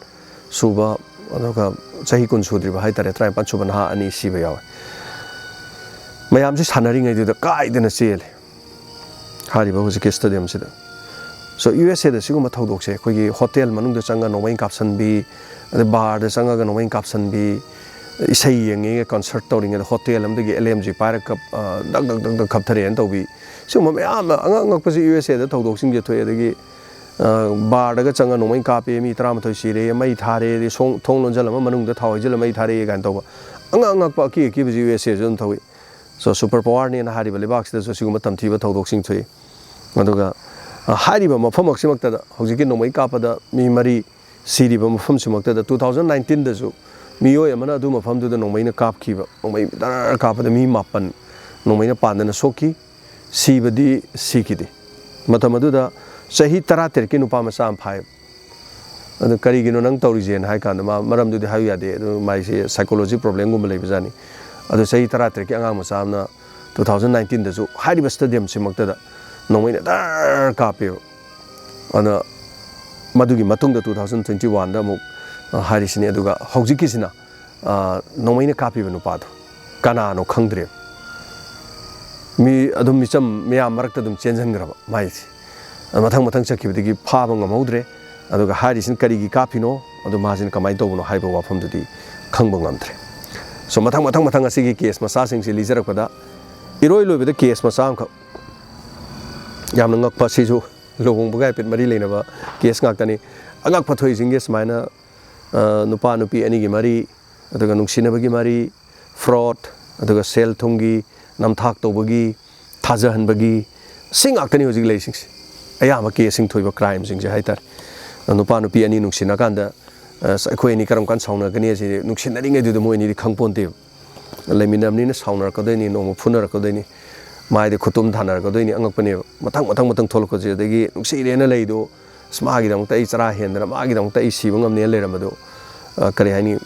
ꯁꯨꯕ, ꯑꯗꯨꯒ ꯆꯍꯤ ꯀꯨꯟ ꯁꯨꯗ꯭ꯔꯤꯕ ꯍꯥꯏꯇꯥꯔꯦ, ꯇꯔꯥꯅꯤꯄꯥꯟ ꯁꯨꯕ ꯅꯍꯥ ꯑꯅꯤ ꯁꯤꯕ ꯌꯥꯎꯋꯦ꯫ ꯃꯌꯥꯝꯁꯤ ꯁꯥꯟꯅꯔꯤꯉꯩꯗꯨꯗ ꯀꯥꯏꯗꯅ ꯆꯦꯜꯂꯦ ꯍꯥꯏꯔꯤꯕ ꯍꯧꯖꯤꯛꯀꯤ ꯁ꯭ꯇꯦꯗꯤꯌꯝꯁꯤꯗ꯫ So, ꯌꯨ ꯑꯦꯁ ꯑꯦꯗ ꯁꯤꯒꯨꯝꯕ ꯊꯧꯗꯣꯛꯁꯦ ꯑꯩꯈꯣꯏꯒꯤ ꯍꯣꯇꯦꯜ ꯃꯅꯨꯡꯗ ꯆꯪꯉꯒ ꯅꯣꯡꯃꯩ ꯀꯥꯞꯁꯟꯕꯤ, ꯑꯗꯩ ꯕꯥꯔꯗ ꯆꯪꯉꯒ ꯅꯣꯡꯃꯩ ꯀꯥꯞꯁꯟꯕꯤ, ꯏꯁꯩ ꯌꯦꯡꯉꯤꯒ ꯀꯟꯁꯔꯠ ꯇꯧꯔꯤꯉꯩꯗ ꯍꯣꯇꯦꯜ ꯑꯃꯗꯒꯤ ꯑꯦꯜ ꯑꯦꯝ ꯖꯤ ꯄꯥꯏꯔꯒ ꯀꯞ-, ꯑ, ꯗꯛ ꯗꯛ ꯗꯛ ꯗꯛ ꯈꯞꯊꯔꯛꯑꯦꯅ ꯇꯧꯕꯤ, ꯁꯤꯒꯨꯝꯕ ꯃꯌꯥꯝ ꯑꯃ ꯑꯉꯛ ꯑꯉꯛꯄꯁꯤ ꯌꯨ ꯑꯦꯁ ꯑꯦꯗ ꯊꯧꯗꯣꯛꯁꯤꯡꯁꯦ ꯊꯣꯛꯑꯦ꯫ ꯑꯗꯒꯤ, ꯑ, ꯕꯥꯔꯗꯒ ꯆꯪꯉꯒ ꯅꯣꯡꯃꯩ ꯀꯥꯞꯄꯦ, ꯃꯤ ꯇꯔꯥꯃꯥꯊꯣꯏ ꯁꯤꯔꯦ, ꯃꯩ ꯊꯥꯔꯦ, ꯑꯗꯩ ꯁꯣꯡ-, ꯊꯣꯡ ꯂꯣꯟꯁꯤꯜꯂꯝꯃ ꯃꯅꯨꯡꯗ ꯊꯥꯎ ꯍꯩꯖꯤꯜꯂ ꯃꯩ ꯊꯥꯔꯛꯑꯦ ꯀꯥꯏꯅ ꯇꯧꯕ ꯑꯉꯛ ꯑꯉꯛꯄ ꯑꯀꯤ ꯑꯀꯤꯕꯁꯤ ꯌꯨ ꯑꯦꯁ ꯑꯦꯁꯨ ꯑꯗꯨꯝ ꯊꯧꯏ꯫ So, super powerꯅꯦꯅ ꯍꯥꯏꯔꯤꯕ ꯂꯩꯕꯥꯛꯁꯤꯗꯁꯨ ꯁꯤꯒꯨꯝꯕ ꯇꯝꯊꯤꯕ ꯊꯧꯗꯣꯛꯁꯤꯡ ꯊꯣꯛꯏ꯫ ꯑꯗꯨꯒ, ꯑ, ꯍꯥꯏꯔꯤꯕ ꯃꯐꯝꯃꯛꯁꯤꯃꯛꯇꯗ ꯍꯧꯖꯤꯛꯀꯤ ꯅꯣꯡꯃꯩ ꯀꯥꯞꯄꯗ ꯃꯤ ꯃꯔꯤ ꯁꯤꯔꯤꯕ ꯃꯐꯝꯁꯤꯃꯛꯇꯗ two thousand nineteenꯗꯁꯨ ꯃꯤꯑꯣꯏ ꯑꯃꯅ ꯑꯗꯨ ꯃꯐꯝꯗꯨꯗ ꯅꯣꯡꯃꯩꯅ ꯀꯥꯞꯈꯤꯕ, ꯅꯣꯡꯃꯩ ꯗꯔ ꯀꯥꯞꯄꯗ ꯃꯤ ꯃꯥꯄꯟ ꯅꯣꯡꯃꯩꯅ ꯄꯥꯟꯗꯅ ꯁꯣꯛꯈꯤ, ꯁꯤꯕꯗꯤ ꯁꯤꯈꯤꯗꯦ꯫ ꯃꯇꯝ ꯑꯗꯨꯗ ꯆꯍꯤ ꯇꯔꯥꯇꯔꯦꯠꯀꯤ ꯅꯨꯄꯥ ꯃꯆꯥ ꯑꯃ ꯐꯥꯏ꯫ ꯑꯗꯨ ꯀꯔꯤꯒꯤꯅꯣ ꯅꯪ ꯇꯧꯔꯤꯁꯦꯅ ꯍꯥꯏ ꯀꯥꯟꯗ ꯃꯥ ꯃꯔꯝꯗꯨꯗꯤ ꯍꯥꯏꯌꯨ ꯌꯥꯗꯦ꯫ ꯑꯗꯨ ꯃꯥꯏꯁꯦ psychology problemꯒꯨꯝꯕ ꯂꯩꯕꯖꯥꯠꯅꯤ꯫ ꯑꯗꯨ ꯆꯍꯤ ꯇꯔꯥꯇꯔꯦꯠꯀꯤ ꯑꯉꯥꯡ ꯃꯆꯥ ꯑꯃꯅ two thousand nineteenꯗꯁꯨ ꯍꯥꯏꯔꯤꯕ ꯁ꯭ꯇꯦꯗꯤꯌꯝꯁꯤꯃꯛꯇꯗ ꯅꯣꯡꯃꯩꯅ ꯗꯔ ꯀꯥꯞꯄꯦꯕ꯫ ꯑꯗꯨꯅ ꯃꯗꯨꯒꯤ ꯃꯇꯨꯡꯗ two thousand twenty oneꯗ ꯑꯃꯨꯛ, ꯑ, ꯍꯥꯏꯔꯤꯁꯤꯅꯤ꯫ ꯑꯗꯨꯒ ꯍꯧꯖꯤꯛꯀꯤꯁꯤꯅ, ꯑ, ꯅꯣꯡꯃꯩꯅ ꯀꯥꯞꯄꯤꯕ ꯅꯨꯄꯥꯗꯣ ꯀꯅꯥꯅꯣ ꯈꯪꯗ꯭ꯔꯦꯕ꯫ ꯃꯤ ꯑꯗꯨꯝ ꯃꯤꯆꯝ ꯃꯌꯥꯝ ꯃꯔꯛꯇ ꯑꯗꯨꯝ ꯆꯦꯟꯁꯤꯟꯈ꯭ꯔꯕ ꯃꯥꯏꯁꯦ꯫ ꯑꯗꯨ ꯃꯊꯪ ꯃꯊꯪ ꯆꯠꯈꯤꯕꯗꯒꯤ ꯐꯥꯕ ꯉꯝꯍꯧꯗ꯭ꯔꯦ꯫ ꯑꯗꯨꯒ ꯍꯥꯏꯔꯤꯁꯤꯅ ꯀꯔꯤꯒꯤ ꯀꯥꯞꯄꯤꯅꯣ, ꯑꯗꯨ ꯃꯥꯁꯤꯅ ꯀꯃꯥꯏꯅ ꯇꯧꯕꯅꯣ ꯍꯥꯏꯕ ꯋꯥꯐꯝꯗꯨꯗꯤ ꯈꯪꯕ ꯉꯝꯗ꯭ꯔꯦ꯫ ꯁꯣ ꯃꯊꯪ ꯃꯊꯪ ꯃꯊꯪ ꯑꯁꯤꯒꯤ ꯀꯦꯁ ꯃꯆꯥꯁꯤꯡꯁꯤ ꯂꯤꯖꯔꯛꯄꯗ, ꯏꯔꯣꯏ ꯂꯣꯏꯕꯗ ꯀꯦꯁ ꯃꯆꯥ ꯑꯃꯈꯛ ꯌꯥꯝꯅ ꯉꯛꯄ, ꯁꯤꯁꯨ ꯂꯨꯍꯣꯡꯕꯒ ꯍꯥꯏꯐꯦꯠ ꯃꯔꯤ ꯂꯩꯅꯕ ꯀꯦꯁ ꯉꯥꯛꯇꯅꯤ꯫ ꯑꯉꯛꯄ ꯊꯣꯛꯏꯁꯤꯡꯁꯦ ꯁꯨꯃꯥꯏꯅ, ꯑ, ꯅꯨꯄꯥ ꯅꯨꯄꯤ ꯑꯅꯤꯒꯤ ꯃꯔꯤ, ꯑꯗꯨꯒ ꯅꯨꯡꯁꯤꯅꯕꯒꯤ ꯃꯔꯤ, ꯐ꯭ꯔꯣꯗ, ꯑꯗꯨꯒ ꯁꯦꯜ ꯊꯨꯝꯒꯤ ꯅꯝꯊꯥꯛ ꯇꯧꯕꯒꯤ, ꯊꯥꯖꯍꯟꯕꯒꯤ, ꯁꯤ ꯉꯥꯛꯇꯅꯤ ꯍꯧꯖꯤꯛ ꯂꯩꯔꯤꯁꯤꯡꯁꯦ꯫ ꯑꯌꯥꯝꯕ ꯀꯦꯁꯁꯤꯡ ꯊꯣꯛꯏꯕ ꯀ꯭ꯔꯥꯏꯝꯁꯤꯡꯁꯦ ꯍꯥꯏꯇꯥꯔꯦ꯫ ꯅꯨꯄꯥ ꯅꯨꯄꯤ ꯑꯅꯤ ꯅꯨꯡꯁꯤꯅꯀꯥꯟꯗ, ꯑꯁ, ꯑꯩꯈꯣꯏ ꯑꯅꯤ ꯀꯔꯝ ꯀꯥꯟꯗ ꯁꯥꯎꯅꯒꯅꯤ, ꯑꯁꯤꯗꯤ ꯅꯨꯡꯁꯤꯅꯔꯤꯉꯩꯗꯨꯗ ꯃꯣꯏ ꯑꯅꯤꯗꯤ ꯈꯪ ꯄꯣꯟꯇꯦꯕ꯫ ꯂꯩꯃꯤꯟꯅꯕꯅꯤꯅ ꯁꯥꯎꯅꯔꯛꯀꯗꯣꯏꯅꯤ, ꯅꯣꯡꯃ ꯐꯨꯅꯔꯛꯀꯗꯣꯏꯅꯤ, ꯃꯥꯏꯗ ꯈꯨꯇꯨꯝ ꯊꯥꯅꯔꯛꯀꯗꯣꯏꯅꯤ, ꯑꯉꯛꯄꯅꯦꯕ꯫ ꯃꯊꯪ ꯃꯊꯪ ꯃꯊꯪ ꯊꯣꯛꯂꯛꯄꯁꯦ, ꯑꯗꯒꯤ ꯅꯨꯡꯁꯤꯔꯦꯅ ꯂꯩꯗꯣ, ꯑꯁ, ꯃꯥꯒꯤꯗꯃꯛꯇ ꯑꯩ ꯆꯔꯥ ꯍꯦꯟꯗꯅ, ꯃꯥꯒꯤꯗꯃꯛꯇ ꯑꯩ ꯁꯤꯕ ꯉꯝꯅꯦꯅ ꯂꯩꯔꯝꯕꯗꯣ, ꯑ, ꯀꯔꯤ ꯍꯥꯏꯅꯤ,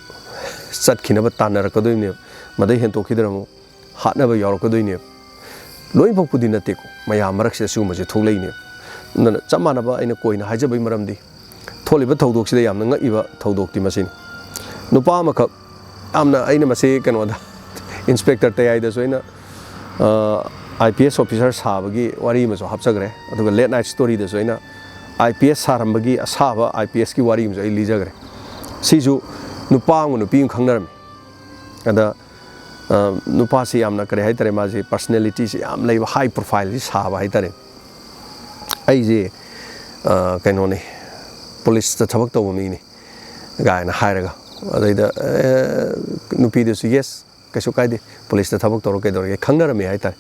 ꯆꯠꯈꯤꯅꯕ ꯇꯥꯟꯅꯔꯛꯀꯗꯣꯏꯅꯦꯕ꯫ ꯃꯗꯩ ꯍꯦꯟꯇꯣꯛꯈꯤꯗꯅ ꯑꯃꯨꯛ ꯍꯥꯠꯅꯕ ꯌꯥꯎꯔꯛꯀꯗꯣꯏꯅꯦꯕ꯫ ꯂꯣꯏꯅꯃꯛꯄꯨꯗꯤ ꯅꯠꯇꯦꯀꯣ, ꯃꯌꯥꯝ ꯃꯔꯛꯁꯤꯗ ꯁꯤꯒꯨꯝꯕꯁꯦ ꯊꯣꯛꯂꯛꯏꯅꯦꯕ꯫ ꯑꯗꯨꯅ ꯆꯞ ꯃꯥꯟꯅꯕ ꯑꯩꯅ ꯀꯣꯏꯅ ꯍꯥꯏꯖꯕꯒꯤ ꯃꯔꯝꯗꯤ, ꯊꯣꯛꯂꯤꯕ ꯊꯧꯗꯣꯛꯁꯤꯗ ꯌꯥꯝꯅ ꯉꯛꯏꯕ ꯊꯧꯗꯣꯛꯇꯤ ꯃꯁꯤꯅꯤ꯫ ꯅꯨꯄꯥ ꯑꯃꯈꯛ, ꯌꯥꯝꯅ ꯑꯩꯅ ꯃꯁꯤ ꯀꯩꯅꯣꯗ, ꯏꯟꯁꯄꯦꯛꯇꯔ ꯇꯌꯥꯏꯗꯁꯨ ꯑꯩꯅ, ꯑ, IPS officer ꯁꯥꯕꯒꯤ ꯋꯥꯔꯤ ꯑꯃꯁꯨ ꯍꯥꯞꯆꯈ꯭ꯔꯦ, ꯑꯗꯨꯒ Late Night Storyꯗꯁꯨ ꯑꯩꯅ IPS ꯁꯥꯔꯝꯕꯒꯤ ꯑꯁꯥꯕ IPSꯀꯤ ꯋꯥꯔꯤ ꯑꯃꯁꯨ ꯑꯩ ꯂꯤꯖꯈ꯭ꯔꯦ꯫ ꯁꯤꯁꯨ ꯅꯨꯄꯥ ꯑꯃꯒ ꯅꯨꯄꯤ ꯑꯃ ꯈꯪꯅꯔꯝꯃꯤ꯫ ꯑꯗ, ꯑ, ꯅꯨꯄꯥꯁꯤ ꯌꯥꯝꯅ, ꯀꯔꯤ ꯍꯥꯏꯇꯥꯔꯦ, ꯃꯥꯁꯤ personalityꯁꯤ ꯌꯥꯝ ꯂꯩꯕ, high profileꯁꯤ ꯁꯥꯕ ꯍꯥꯏꯇꯥꯔꯦ꯫ "ꯑꯩꯁꯦ, ꯑ, ꯀꯩꯅꯣꯅꯤ, ꯄꯨꯂꯤꯁꯇ ꯊꯕꯛ ꯇꯧꯕ ꯃꯤꯅꯤ" ꯀꯥꯏꯅ ꯍꯥꯏꯔꯒ, ꯑꯗꯩꯗ, ꯑꯦ, ꯅꯨꯄꯤꯗꯨꯁꯨ, "Yes, ꯀꯩꯁꯨ ꯀꯥꯏꯗꯦ, ꯄꯨꯂꯤꯁꯇ ꯊꯕꯛ ꯇꯧꯔ ꯀꯩꯗꯧꯔꯒꯦ?" ꯈꯪꯅꯔꯝꯃꯦ ꯍꯥꯏꯇꯥꯔꯦ꯫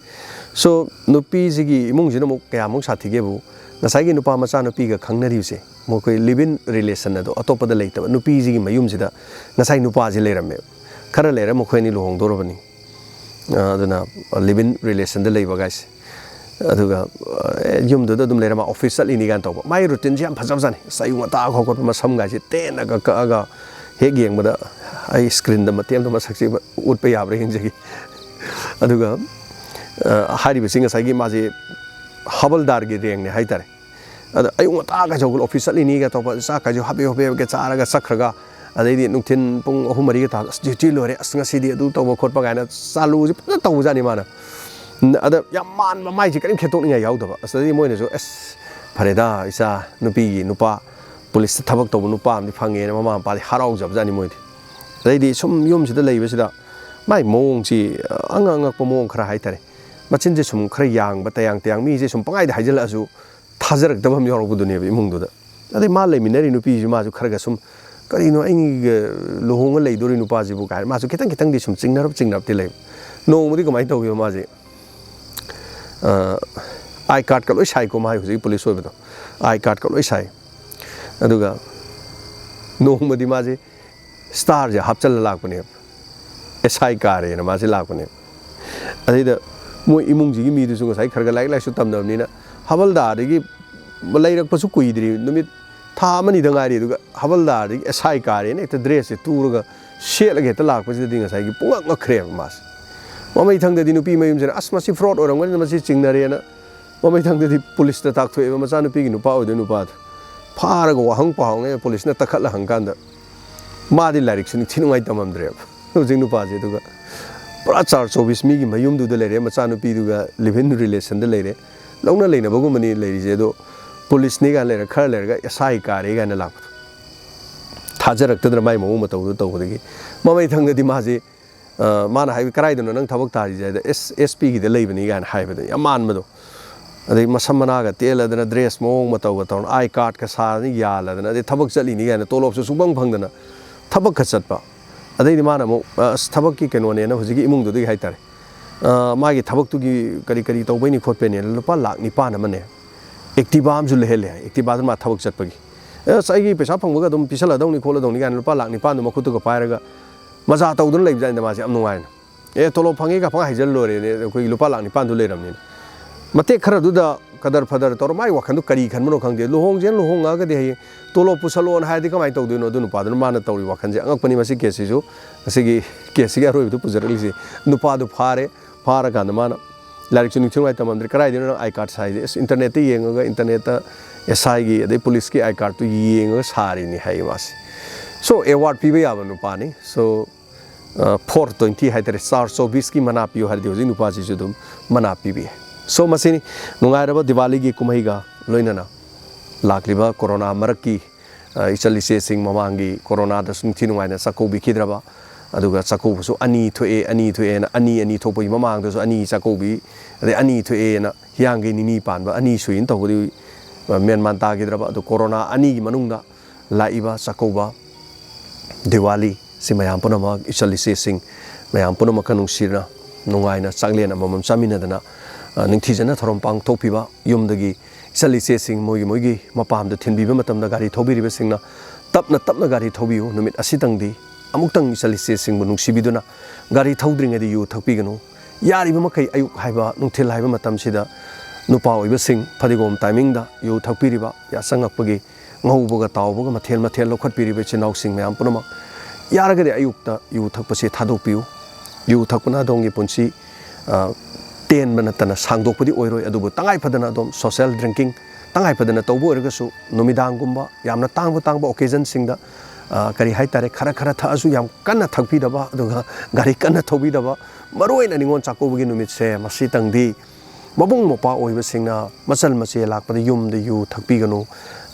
So, ꯅꯨꯄꯤꯁꯤꯒꯤ ꯏꯃꯨꯡꯁꯤꯅ ꯑꯃꯨꯛ ꯀꯌꯥꯃꯨꯛ ꯁꯥꯊꯤꯒꯦꯕꯨ, ꯉꯁꯥꯏꯒꯤ ꯅꯨꯄꯥ ꯃꯆꯥ ꯅꯨꯄꯤꯒ ꯈꯪꯅꯔꯤꯕꯁꯦ, ꯃꯈꯣꯏ live-in relation ꯑꯗꯣ ꯑꯇꯣꯞꯄꯗ ꯂꯩꯇꯕ, ꯅꯨꯄꯤꯁꯤꯒꯤ ꯃꯌꯨꯝꯁꯤꯗ ꯉꯁꯥꯏ ꯅꯨꯄꯥꯁꯤ ꯂꯩꯔꯝꯃꯦꯕ꯫ ꯈꯔ ꯂꯩꯔ ꯃꯈꯣꯏ ꯑꯅꯤ ꯂꯨꯍꯣꯡꯗꯧꯔꯕꯅꯤ꯫ ꯑ, ꯑꯗꯨꯅ live-in relationꯗ ꯂꯩꯕ ꯒꯥꯏꯁꯦ꯫ ꯑꯗꯨꯒ, ꯑ, ꯌꯨꯝꯗꯨꯗ ꯑꯗꯨꯝ ꯂꯩꯔ ꯃꯥ office ꯆꯠꯂꯤꯅꯤ ꯀꯥꯏꯅ ꯇꯧꯕ꯫ ꯃꯥꯏ routineꯁꯦ ꯌꯥꯝ ꯐꯖꯕꯖꯥꯠꯅꯤ꯫ ꯑꯁ, ꯑꯌꯨꯛ ꯉꯟꯇꯥ ꯍꯧꯒꯠꯄ, ꯃꯁꯝꯒꯥꯏꯁꯦ ꯇꯦꯟꯅꯒ ꯀꯛꯑꯒ, ꯍꯦꯛ ꯌꯦꯡꯕꯗ ꯑꯩ screenꯗ ꯃꯇꯦꯛ ꯑꯃꯇ ꯃꯁꯛꯁꯦ ꯎꯠꯄ ꯌꯥꯕ꯭ꯔꯥ ꯌꯦꯡꯖꯒꯦ꯫ ꯑꯗꯨꯒ, ꯑ, ꯍꯥꯏꯔꯤꯕꯁꯤ ꯉꯁꯥꯏꯒꯤ ꯃꯥꯁꯦ ꯍꯕꯜꯗꯥꯔꯒꯤ rankꯅꯦ ꯍꯥꯏꯇꯥꯔꯦ꯫ ꯑꯗ ꯑꯌꯨꯛ ꯉꯟꯇꯥꯒꯁꯦ ꯍꯧꯒꯠꯂ office ꯆꯠꯂꯤꯅꯤꯒ ꯇꯧꯕ, ꯆꯥꯛꯀꯁꯦ ꯍꯥꯞꯄꯦ ꯍꯣꯞꯄꯦꯒ ꯆꯥꯔꯒ ꯆꯠꯈ꯭ꯔꯒ, ꯑꯗꯩꯗꯤ ꯅꯨꯡꯊꯤꯟ ꯄꯨꯡ ꯑꯍꯨꯝ ꯃꯔꯤꯒ ꯇꯥꯕꯗ, "ꯑꯁ, duty ꯂꯣꯏꯔꯦ, ꯑꯁ, ꯉꯁꯤꯗꯤ ꯑꯗꯨ ꯇꯧꯕ ꯈꯣꯠꯄ" ꯀꯥꯏꯅ ꯆꯥꯂꯨꯁꯦ ꯐꯖꯅ ꯇꯧꯕꯖꯥꯠꯅꯤ ꯃꯥꯅ꯫ ꯑꯗ ꯌꯥꯝ ꯃꯥꯟꯕ, ꯃꯥꯏꯁꯦ ꯀꯔꯤꯝ ꯈꯦꯠꯇꯣꯛꯅꯤꯡꯉꯥꯏ ꯌꯥꯎꯗꯕ꯫ ꯑꯁ, ꯑꯗꯩꯗꯤ ꯃꯣꯏꯅꯁꯨ, "ꯑꯁ, ꯐꯔꯦꯗ, ꯏꯆꯥ ꯅꯨꯄꯤꯒꯤ ꯅꯨꯄꯥ ꯄꯨꯂꯤꯁꯇ ꯊꯕꯛ ꯇꯧꯕ ꯅꯨꯄꯥ ꯑꯃꯗꯤ ꯐꯪꯉꯦꯅ" ꯃꯃꯥ ꯃꯄꯥꯗꯤ ꯍꯔꯥꯎꯖꯕꯖꯥꯠꯅꯤ ꯃꯣꯏꯗꯤ꯫ ꯑꯗꯩꯗꯤ ꯁꯨꯝ ꯌꯨꯝꯁꯤꯗ ꯂꯩꯕꯁꯤꯗ ꯃꯥꯏ ꯃꯑꯣꯡꯁꯤ ꯑꯉꯛ ꯑꯉꯛꯄ ꯃꯑꯣꯡ ꯈꯔ ꯍꯥꯏꯇꯥꯔꯦ, ꯃꯆꯤꯟꯁꯦ ꯁꯨꯝ ꯈꯔ ꯌꯥꯡꯕ, ꯇꯌꯥꯡ ꯇꯌꯥꯡ, ꯃꯤꯁꯦ ꯁꯨꯝ ꯄꯪꯍꯥꯏꯗ ꯍꯥꯏꯖꯤꯜꯂꯛꯑꯁꯨ ꯊꯥꯖꯔꯛꯇꯕ ꯑꯃ ꯌꯥꯎꯔꯛꯄꯗꯨꯅꯦꯕ ꯏꯃꯨꯡꯗꯨꯗ꯫ ꯑꯗꯩ ꯃꯥ ꯂꯩꯃꯤꯟꯅꯔꯤ ꯅꯨꯄꯤꯁꯤ ꯃꯥꯁꯨ ꯈꯔꯒ ꯁꯨꯝ, "ꯀꯔꯤꯅꯣ ꯑꯩꯒ ꯂꯨꯍꯣꯡꯉ ꯂꯩꯗꯣꯔꯤ ꯅꯨꯄꯥꯁꯤꯕꯨ?" ꯀꯥꯏꯅ ꯃꯥꯁꯨ ꯈꯤꯇꯪ ꯈꯤꯇꯪꯗꯤ ꯁꯨꯝ ꯆꯤꯡꯅꯔꯞ ꯆꯤꯡꯅꯔꯞꯇꯤ ꯂꯩꯕ꯫ ꯅꯣꯡꯃꯗꯤ ꯀꯃꯥꯏꯅ ꯇꯧꯒꯦꯕ, ꯃꯥꯁꯦ ꯑꯥꯏ ꯀꯥꯔꯠꯀ ꯂꯣꯏ ꯁꯥꯏꯀꯣ, ꯃꯥꯒꯤ ꯍꯧꯖꯤꯛꯀꯤ ꯄꯨꯂꯤꯁ ꯑꯣꯏꯕꯗꯣ, ꯑꯥꯏ ꯀꯥꯔꯠꯀ ꯂꯣꯏ ꯁꯥꯏ꯫ ꯑꯗꯨꯒ ꯅꯣꯡꯃꯗꯤ ꯃꯥꯁꯦ ꯁ꯭ꯇꯥꯔꯁꯦ ꯍꯥꯞꯆꯜꯂ ꯂꯥꯛꯄꯅꯦꯕ, ꯑꯦꯁ ꯑꯥꯏ ꯀꯥꯔꯦꯅ ꯃꯥꯁꯦ ꯂꯥꯛꯄꯅꯦꯕ꯫ ꯑꯗꯩꯗ ꯃꯣꯏ ꯏꯃꯨꯡꯁꯤꯒꯤ ꯃꯤꯗꯨꯁꯨ ꯉꯁꯥꯏ ꯈꯔ ꯈꯔ ꯂꯥꯏꯔꯤꯛ ꯂꯥꯏꯁꯨ ꯇꯝꯗꯕꯅꯤꯅ ꯍꯕꯜꯗꯥꯔꯗꯒꯤ ꯂꯩꯔꯛꯄꯁꯨ ꯀꯨꯏꯗ꯭ꯔꯤ, ꯅꯨꯃꯤꯠ ꯊꯥ ꯑꯃꯅꯤꯗ ꯉꯥꯏꯔꯤ, ꯑꯗꯨꯒ ꯍꯕꯜꯗꯥꯔꯗꯒꯤ ꯑꯦꯁ ꯑꯥꯏ ꯀꯥꯔꯦꯅ ꯍꯦꯛꯇ ꯗ꯭ꯔꯦꯁꯁꯦ ꯇꯨꯔꯒ ꯁꯦꯠꯂꯒ ꯍꯦꯛꯇ ꯂꯥꯛꯄꯁꯤꯗꯗꯤ ꯉꯁꯥꯏꯒꯤ ꯄꯨꯡꯉꯛ ꯉꯛꯈ꯭ꯔꯦꯕ ꯃꯥꯁꯦ꯫ ꯃꯃꯩꯊꯪꯗꯗꯤ ꯅꯨꯄꯤ ꯃꯌꯨꯝꯁꯤꯅ, "ꯑꯁ, ꯃꯁꯤ ꯐ꯭ꯔꯣꯗ ꯑꯣꯏꯔꯝꯒꯅꯤꯅ ꯃꯁꯤ ꯆꯤꯡꯅꯔꯦꯅ" ꯃꯃꯩꯊꯪꯗꯗꯤ ꯄꯨꯂꯤꯁꯇ ꯇꯥꯛꯊꯣꯛꯑꯦꯕ, ꯃꯆꯥꯅꯨꯄꯤꯒꯤ ꯅꯨꯄꯥ ꯑꯣꯏꯗꯣꯏ ꯅꯨꯄꯥꯗꯣ ꯐꯥꯔꯒ ꯋꯥꯍꯪ ꯄꯥꯎꯍꯪꯉꯦ ꯄꯨꯂꯤꯁꯅ ꯇꯛꯈꯠꯂ ꯍꯪꯀꯥꯟꯗ꯫ ꯃꯥꯗꯤ ꯂꯥꯏꯔꯤꯛꯁꯨ ꯅꯤꯡꯊꯤ ꯅꯨꯡꯉꯥꯏ ꯇꯝꯃꯝꯗ꯭ꯔꯦꯕ ꯍꯧꯖꯤꯛ ꯅꯨꯄꯥꯁꯦ꯫ ꯑꯗꯨꯒ ꯄꯨꯔꯥ ꯆꯥꯔ ꯆꯧꯕꯤꯁ ꯃꯤꯒꯤ ꯃꯌꯨꯝꯗꯨꯗ ꯂꯩꯔꯦ, ꯃꯆꯥꯅꯨꯄꯤꯗꯨꯒ ꯂꯤꯚ ꯏꯟ ꯔꯤꯂꯦꯁꯟꯗ ꯂꯩꯔꯦ, ꯂꯧꯅ ꯂꯩꯅꯕꯒꯨꯝꯕꯅꯤ ꯂꯩꯔꯤꯁꯦ꯫ ꯑꯗꯣ ꯄꯨꯂꯤꯁꯅꯤ ꯀꯥꯏꯅ ꯂꯩꯔ, ꯈꯔ ꯂꯩꯔꯒ ꯑꯦꯁ ꯑꯥꯏ ꯀꯥꯔꯦ ꯀꯥꯏꯅ ꯂꯥꯛꯄꯗꯣ, ꯊꯥꯖꯔꯛꯇꯗꯅ ꯃꯥꯏ ꯃꯑꯣꯡ ꯃꯇꯧꯗꯣ ꯇꯧꯕꯗꯒꯤ ꯃꯃꯩꯊꯪꯗꯗꯤ ꯃꯥꯁꯦ, ꯑ, ꯃꯥꯅ ꯍꯥꯏꯕ, "ꯀꯗꯥꯏꯗꯅꯣ ꯅꯪ ꯊꯕꯛ ꯇꯥꯔꯤꯁꯦ?" ꯍꯥꯏꯗ, "ꯑꯦꯁ, ꯑꯦꯁ ꯄꯤꯒꯤꯗ ꯂꯩꯕꯅꯤ" ꯀꯥꯏꯅ ꯍꯥꯏꯕꯗꯣ ꯌꯥꯝ ꯃꯥꯟꯕꯗꯣ꯫ ꯑꯗꯩ ꯃꯁꯝ ꯃꯅꯥꯒ ꯇꯦꯜꯂꯗꯅ, ꯗ꯭ꯔꯦꯁ ꯃꯑꯣꯡ ꯃꯇꯧꯒ ꯇꯧꯔꯅ, ꯑꯥꯏ ꯀꯥꯔꯠꯀ ꯁꯥꯗꯅ ꯌꯥꯜꯂꯗꯅ, ꯑꯗꯩ ꯊꯕꯛ ꯆꯠꯂꯤꯅꯤ ꯀꯥꯏꯅ, ꯇꯣꯂꯣꯞꯁꯨ ꯁꯨꯡꯐꯪ ꯐꯪꯗꯅ ꯊꯕꯛꯀ ꯆꯠꯄ꯫ ꯑꯗꯩꯗꯤ ꯃꯥꯅ ꯑꯃꯨꯛ, ꯑꯁ, ꯊꯕꯛꯀꯤ ꯀꯩꯅꯣꯅꯦꯅ ꯍꯧꯖꯤꯛꯀꯤ ꯏꯃꯨꯡꯗꯨꯗꯒꯤ ꯍꯥꯏꯇꯥꯔꯦ, ꯑ, ꯃꯥꯒꯤ ꯊꯕꯛꯇꯨꯒꯤ ꯀꯔꯤ ꯀꯔꯤ ꯇꯧꯕꯩꯅꯤ ꯈꯣꯠꯄꯩꯅꯦꯅ ꯂꯨꯄꯥ ꯂꯥꯛ ꯅꯤꯄꯥꯟ ꯑꯃꯅꯦ, ꯑꯦꯛꯇꯤꯚꯥ ꯑꯃꯁꯨ ꯂꯩꯍꯜꯂꯦ ꯍꯥꯏ꯫ ꯑꯦꯛꯇꯤꯚꯥꯗꯨꯅ ꯃꯥ ꯊꯕꯛ ꯆꯠꯄꯒꯤ, "ꯑꯁ, ꯑꯩꯒꯤ ꯄꯩꯁꯥ ꯐꯪꯕꯒ ꯑꯗꯨꯝ ꯄꯤꯁꯜꯂꯗꯧꯅꯤ ꯈꯣꯠꯂꯗꯧꯅꯤ" ꯀꯥꯏꯅ ꯂꯨꯄꯥ ꯂꯥꯛ ꯅꯤꯄꯥꯟꯗꯣ ꯃꯈꯨꯠꯇꯨꯒ ꯄꯥꯏꯔꯒ ꯃꯖꯥ ꯇꯧꯗꯨꯅ ꯂꯩꯕꯖꯥꯠꯅꯤꯗ ꯃꯥꯁꯦ ꯌꯥꯝ ꯅꯨꯡꯉꯥꯏꯅ꯫ "ꯑꯦ, ꯇꯣꯂꯣꯞ ꯐꯪꯉꯦꯒ ꯄꯪꯍꯥꯏ ꯍꯥꯏꯖꯜ ꯂꯣꯏꯔꯦꯅꯦ, ꯑꯩꯈꯣꯏꯒꯤ ꯂꯨꯄꯥ ꯂꯥꯛ ꯅꯤꯄꯥꯟꯗꯨ ꯂꯩꯔꯝꯅꯤꯅ"꯫ ꯃꯇꯦꯛ ꯈꯔꯗꯨꯗ ꯀꯗꯔ ꯐꯗꯔ ꯇꯧꯔ ꯃꯥꯏ ꯋꯥꯈꯟꯗꯣ ꯀꯔꯤ ꯈꯟꯕꯅꯣ ꯈꯪꯗꯦ꯫ ꯂꯨꯍꯣꯡꯁꯦꯅ ꯂꯨꯍꯣꯡꯉꯛꯑꯒꯗꯤ ꯍꯌꯦꯡ ꯇꯣꯂꯣꯞ ꯄꯨꯁꯜꯂꯣꯅ ꯍꯥꯏꯔꯗꯤ ꯀꯃꯥꯏꯅ ꯇꯧꯗꯣꯏꯅꯣ? ꯑꯗꯨ ꯅꯨꯄꯥꯗꯨꯅ ꯃꯥꯅ ꯇꯧꯔꯤ ꯋꯥꯈꯟꯁꯦ ꯑꯉꯛꯄꯅꯤ꯫ ꯃꯁꯤ ꯀꯦꯁꯁꯤꯁꯨ, ꯉꯁꯤꯒꯤ ꯀꯦꯁꯁꯤꯒꯤ ꯑꯔꯣꯏꯕꯗ ꯄꯨꯖꯔꯛꯂꯤꯁꯦ, ꯅꯨꯄꯥꯗꯨ ꯐꯥꯔꯦ, ꯐꯥꯔꯀꯥꯟꯗ ꯃꯥꯅ ꯂꯥꯏꯔꯤꯛꯁꯨ ꯅꯤꯡꯊꯤ ꯅꯨꯡꯉꯥꯏ ꯇꯝꯃꯝꯗ꯭ꯔꯦ, "ꯀꯗꯥꯏꯗꯩꯅꯣ ꯅꯪ ꯑꯥꯏ ꯀꯥꯔꯠ ꯁꯥꯏꯁꯦ?" "ꯑꯁ, ꯏꯟꯇꯔꯅꯦꯠꯇ ꯌꯦꯡꯉꯒ, ꯏꯟꯇꯔꯅꯦꯠꯇ ꯑꯦꯁ ꯑꯥꯏꯒꯤ ꯑꯗꯩ ꯄꯨꯂꯤꯁꯀꯤ ꯑꯥꯏ ꯀꯥꯔꯠꯇꯨ ꯌꯦꯡꯉꯒ ꯁꯥꯔꯤꯅꯤ" ꯍꯥꯏꯌꯦ ꯃꯥꯁꯦ꯫ So, ꯑꯦꯋꯥꯔꯗ ꯄꯤꯕ ꯌꯥꯕ ꯅꯨꯄꯥꯅꯤ꯫ So, ꯐꯣꯔ ꯇ꯭ꯋꯦꯟꯇꯤ ꯍꯥꯏꯇꯥꯔꯦ, ꯆꯥꯔ ꯆꯧꯕꯤꯁꯀꯤ ꯃꯅꯥ ꯄꯤꯌꯨ ꯍꯥꯏꯔꯗꯤ ꯍꯧꯖꯤꯛ ꯅꯨꯄꯥꯁꯤꯁꯨ ꯑꯗꯨꯝ ꯃꯅꯥ ꯄꯤꯕꯤ ꯌꯥꯏ꯫ ꯁꯣ ꯃꯁꯤꯅꯤ ꯅꯨꯡꯉꯥꯏꯔꯕ ꯗꯤꯋꯥꯂꯤꯒꯤ ꯀꯨꯝꯍꯩꯒ ꯂꯣꯏꯅꯅ ꯂꯥꯛꯂꯤꯕ ꯀꯣꯔꯣꯅꯥ ꯃꯔꯛꯀꯤ, ꯑ, ꯏꯆꯜ ꯏꯆꯦꯁꯤꯡ ꯃꯃꯥꯡꯒꯤ ꯀꯣꯔꯣꯅꯥꯗꯁꯨ ꯅꯤꯡꯊꯤ ꯅꯨꯡꯉꯥꯏꯅ ꯆꯥꯛꯀꯧꯕꯤꯈꯤꯗ꯭ꯔꯕ, ꯑꯗꯨꯒ ꯆꯥꯛꯀꯧꯕꯁꯨ ꯑꯅꯤ ꯊꯣꯛꯑꯦ, ꯑꯅꯤ ꯊꯣꯛꯑꯦꯅ ꯑꯅꯤ ꯑꯅꯤ ꯊꯣꯛꯄꯒꯤ ꯃꯃꯥꯡꯗꯁꯨ ꯑꯅꯤ ꯆꯥꯛꯀꯧꯕꯤ, ꯑꯗꯩ ꯑꯅꯤ ꯊꯣꯛꯑꯦꯅ ꯍꯤꯌꯥꯡꯒꯩ ꯅꯤꯅꯤ ꯄꯥꯟꯕ ꯑꯅꯤ ꯁꯨꯏꯅ ꯇꯧꯕꯗꯤ, ꯑ, ꯃꯦꯟ ꯃꯥꯟ ꯇꯥꯈꯤꯗ꯭ꯔꯕ꯫ ꯑꯗꯨ ꯀꯣꯔꯣꯅꯥ ꯑꯅꯤꯒꯤ ꯃꯅꯨꯡꯗ ꯂꯥꯛꯏꯕ ꯆꯥꯛꯀꯧꯕ ꯗꯤꯋꯥꯂꯤ ꯁꯤ ꯃꯌꯥꯝ ꯄꯨꯝꯅꯃꯛ ꯏꯆꯜ ꯏꯆꯦꯁꯤꯡ ꯃꯌꯥꯝ ꯄꯨꯝꯅꯃꯛꯀ ꯅꯨꯡꯁꯤꯅ ꯅꯨꯡꯉꯥꯏꯅ ꯆꯥꯛꯂꯦꯟ ꯑꯃꯃꯝ ꯆꯥꯃꯤꯟꯅꯗꯅ, ꯑ, ꯅꯤꯡꯊꯤꯖꯅ ꯊꯧꯔꯝ ꯄꯥꯡꯊꯣꯛꯄꯤꯕ, ꯌꯨꯝꯗꯒꯤ ꯏꯆꯜ ꯏꯆꯦꯁꯤꯡ ꯃꯣꯏꯒꯤ ꯃꯣꯏꯒꯤ ꯃꯄꯥꯝꯗ ꯊꯤꯟꯕꯤꯕ ꯃꯇꯝꯗ ꯒꯥꯔꯤ ꯊꯧꯕꯤꯔꯤꯕꯁꯤꯡꯅ ꯇꯞꯅ ꯇꯞꯅ ꯒꯥꯔꯤ ꯊꯧꯕꯤꯌꯨ꯫ ꯅꯨꯃꯤꯠ ꯑꯁꯤꯇꯪꯗꯤ ꯑꯃꯨꯛꯇꯪ ꯏꯆꯜ ꯏꯆꯦꯁꯤꯡꯕꯨ ꯅꯨꯡꯁꯤꯕꯤꯗꯨꯅ ꯒꯥꯔꯤ ꯊꯧꯗ꯭ꯔꯤꯉꯩꯗ ꯌꯨ ꯊꯛꯄꯤꯒꯅꯨ꯫ ꯌꯥꯔꯤꯕ ꯃꯈꯩ ꯑꯌꯨꯛ ꯍꯥꯏꯕ, ꯅꯨꯡꯊꯤꯜ ꯍꯥꯏꯕ ꯃꯇꯝꯁꯤꯗ ꯅꯨꯄꯥ ꯑꯣꯏꯕꯁꯤꯡ ꯐꯗꯤꯒꯣꯝ ꯇꯥꯏꯃꯤꯡꯗ ꯌꯨ ꯊꯛꯄꯤꯔꯤꯕ, ꯌꯥꯆꯪꯉꯛꯄꯒꯤ ꯉꯧꯕꯒ ꯇꯥꯎꯕꯒ ꯃꯊꯦꯜ ꯃꯊꯦꯜ ꯂꯧꯈꯠꯄꯤꯔꯤꯕ ꯏꯆꯤꯟ ꯏꯅꯥꯎꯁꯤꯡ ꯃꯌꯥꯝ ꯄꯨꯝꯅꯃꯛ, ꯌꯥꯔꯒꯗꯤ ꯑꯌꯨꯛꯇ ꯌꯨ ꯊꯛꯄꯁꯤ ꯊꯥꯗꯣꯛꯄꯤꯌꯨ꯫ ꯌꯨ ꯊꯛꯄꯅ ꯑꯗꯣꯝꯒꯤ ꯄꯨꯟꯁꯤ, ꯑ, ꯇꯦꯟꯕ ꯅꯠꯇꯅ ꯁꯥꯡꯗꯣꯛꯄꯗꯤ ꯑꯣꯏꯔꯣꯏ, ꯑꯗꯨꯕꯨ ꯇꯉꯥꯏ ꯐꯗꯅ ꯑꯗꯣꯝ social drinking, ꯇꯉꯥꯏ ꯐꯗꯅ ꯇꯧꯕ ꯑꯣꯏꯔꯒꯁꯨ ꯅꯨꯃꯤꯗꯥꯡꯒꯨꯝꯕ ꯌꯥꯝꯅ ꯇꯥꯡꯕ ꯇꯥꯡꯕ occasionꯁꯤꯡꯗ, ꯑ, ꯀꯔꯤ ꯍꯥꯏꯇꯥꯔꯦ, ꯈꯔ ꯈꯔ ꯊꯛꯑꯁꯨ ꯌꯥꯝ ꯀꯟꯅ ꯊꯛꯄꯤꯗꯕ, ꯑꯗꯨꯒ ꯒꯥꯔꯤ ꯀꯟꯅ ꯊꯧꯕꯤꯗꯕ, ꯃꯔꯨꯑꯣꯏꯅ ꯅꯤꯉꯣꯜ ꯆꯥꯛꯀꯧꯕꯒꯤ ꯅꯨꯃꯤꯠꯁꯦ ꯃꯁꯤꯇꯪꯗꯤ ꯃꯕꯨꯡ ꯃꯧꯄ꯭ꯋꯥ ꯑꯣꯏꯕꯁꯤꯡꯅ ꯃꯆꯜ ꯃꯆꯦ ꯂꯥꯛꯄꯗ ꯌꯨꯝꯗ ꯌꯨ ꯊꯛꯄꯤꯒꯅꯨ꯫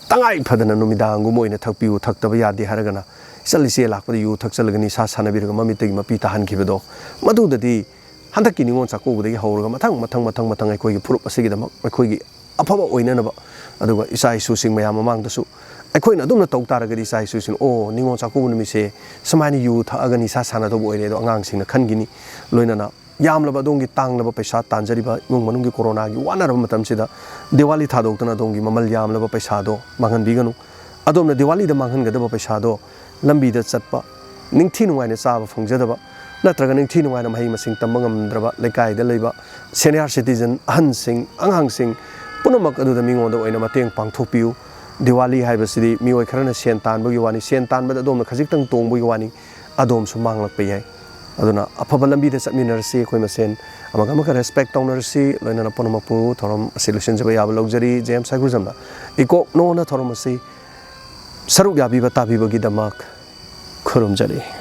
ꯇꯉꯥꯏ ꯐꯗꯅ ꯅꯨꯃꯤꯗꯥꯡꯒꯨꯝꯕ ꯑꯣꯏꯅ ꯊꯛꯄꯤꯌꯨ, ꯊꯛꯇꯕ ꯌꯥꯗꯦ ꯍꯥꯏꯔꯒꯅ ꯏꯆꯜ ꯏꯆꯦ ꯂꯥꯛꯄꯗ ꯌꯨ ꯊꯛꯆꯜꯂꯒ ꯅꯤꯁꯥ ꯁꯥꯟꯅꯕꯤꯔꯒ ꯃꯃꯤꯠꯇꯒꯤ ꯃꯄꯤ ꯇꯥꯍꯟꯈꯤꯕꯗꯣ, ꯃꯗꯨꯗꯗꯤ ꯍꯟꯗꯛꯀꯤ ꯅꯤꯉꯣꯜ ꯆꯥꯛꯀꯧꯕꯗꯒꯤ ꯍꯧꯔꯒ ꯃꯊꯪ ꯃꯊꯪ ꯃꯊꯪ ꯃꯊꯪ ꯑꯩꯈꯣꯏꯒꯤ ꯐꯨꯔꯨꯞ ꯑꯁꯤꯒꯤꯗꯃꯛ ꯑꯩꯈꯣꯏꯒꯤ ꯑꯐꯕ ꯑꯣꯏꯅꯅꯕ, ꯑꯗꯨꯒ ꯏꯆꯥ ꯏꯁꯨꯁꯤꯡ ꯃꯌꯥꯝ ꯃꯃꯥꯡꯗꯁꯨ ꯑꯩꯈꯣꯏꯅ ꯑꯗꯨꯝꯅ ꯇꯧ ꯇꯥꯔꯒꯗꯤ ꯏꯆꯥ ꯏꯁꯨꯁꯤꯡꯅ, "ꯑꯣ, ꯅꯤꯉꯣꯜ ꯆꯥꯛꯀꯧꯕ ꯅꯨꯃꯤꯠꯁꯦ ꯁꯨꯃꯥꯏꯅ ꯌꯨ ꯊꯛꯑꯒ ꯅꯤꯁꯥ ꯁꯥꯟꯅꯗꯧꯕ ꯑꯣꯏꯔꯦ" ꯑꯗꯣ ꯑꯉꯥꯡꯁꯤꯡꯅ ꯈꯟꯈꯤꯅꯤ꯫ ꯂꯣꯏꯅꯅ ꯌꯥꯝꯂꯕ ꯑꯗꯣꯝꯒꯤ ꯇꯥꯡꯂꯕ ꯄꯩꯁꯥ ꯇꯥꯟꯖꯔꯤꯕ ꯏꯃꯨꯡ ꯃꯅꯨꯡꯒꯤ ꯀꯣꯔꯣꯅꯥꯒꯤ ꯋꯥꯅꯔꯕ ꯃꯇꯝꯁꯤꯗ ꯗꯤꯋꯥꯂꯤ ꯊꯥꯗꯣꯛꯇꯅ ꯑꯗꯣꯝꯒꯤ ꯃꯃꯜ ꯌꯥꯝꯂꯕ ꯄꯩꯁꯥꯗꯣ ꯃꯥꯡꯍꯟꯕꯤꯒꯅꯨ꯫ ꯑꯗꯣꯝꯅ ꯗꯤꯋꯥꯂꯤꯗ ꯃꯥꯡꯍꯟꯒꯗꯕ ꯄꯩꯁꯥꯗꯣ ꯂꯝꯕꯤꯗ ꯆꯠꯄ, ꯅꯤꯡꯊꯤ ꯅꯨꯡꯉꯥꯏꯅ ꯆꯥꯕ ꯐꯪꯖꯗꯕ, ꯅꯠꯇ꯭ꯔꯒ ꯅꯤꯡꯊꯤ ꯅꯨꯡꯉꯥꯏꯅ ꯃꯍꯩ ꯃꯁꯤꯡ ꯇꯝꯕ ꯉꯝꯗ꯭ꯔꯕ ꯂꯩꯀꯥꯏꯗ ꯂꯩꯕ senior citizen, ꯑꯍꯟꯁꯤꯡ, ꯑꯉꯥꯡꯁꯤꯡ ꯄꯨꯝꯅꯃꯛ ꯑꯗꯨꯗ ꯃꯤꯉꯣꯟꯗ ꯑꯣꯏꯅ ꯃꯇꯦꯡ ꯄꯥꯡꯊꯣꯛꯄꯤꯌꯨ꯫ ꯗꯤꯋꯥꯂꯤ ꯍꯥꯏꯕꯁꯤꯗꯤ ꯃꯤꯑꯣꯏ ꯈꯔꯅ ꯁꯦꯟ ꯇꯥꯟꯕꯒꯤ ꯋꯥꯅꯤ, ꯁꯦꯟ ꯇꯥꯟꯕꯗ ꯑꯗꯣꯝꯅ ꯈꯖꯤꯛꯇꯪ ꯇꯣꯡꯕꯒꯤ ꯋꯥꯅꯤ, ꯑꯗꯣꯝꯁꯨ ꯃꯥꯡꯂꯛꯄ ꯌꯥꯏ꯫ ꯑꯗꯨꯅ ꯑꯐꯕ ꯂꯝꯕꯤꯗ ꯆꯠꯃꯤꯟꯅꯔꯁꯤ, ꯑꯩꯈꯣꯏ ꯃꯁꯦꯟ ꯑꯃꯒ ꯑꯃꯒ respect ꯇꯧꯅꯔꯁꯤ, ꯂꯣꯏꯅꯅ ꯄꯨꯝꯅꯃꯛꯄꯨ ꯊꯧꯔꯝ ꯑꯁꯤ ꯂꯣꯏꯁꯤꯟꯖꯕ ꯌꯥꯕ ꯂꯧꯖꯔꯤ꯫ ꯖꯦꯝꯁ ꯍꯥꯏꯒꯨꯖꯝꯅ ꯏꯀꯣꯛ ꯅꯣꯅ ꯊꯧꯔꯝ ꯑꯁꯤ ꯁꯔꯨꯛ ꯌꯥꯕꯤꯕ ꯇꯥꯕꯤꯕꯒꯤꯗꯃꯛ ꯈꯨꯔꯨꯝꯖꯔꯤ꯫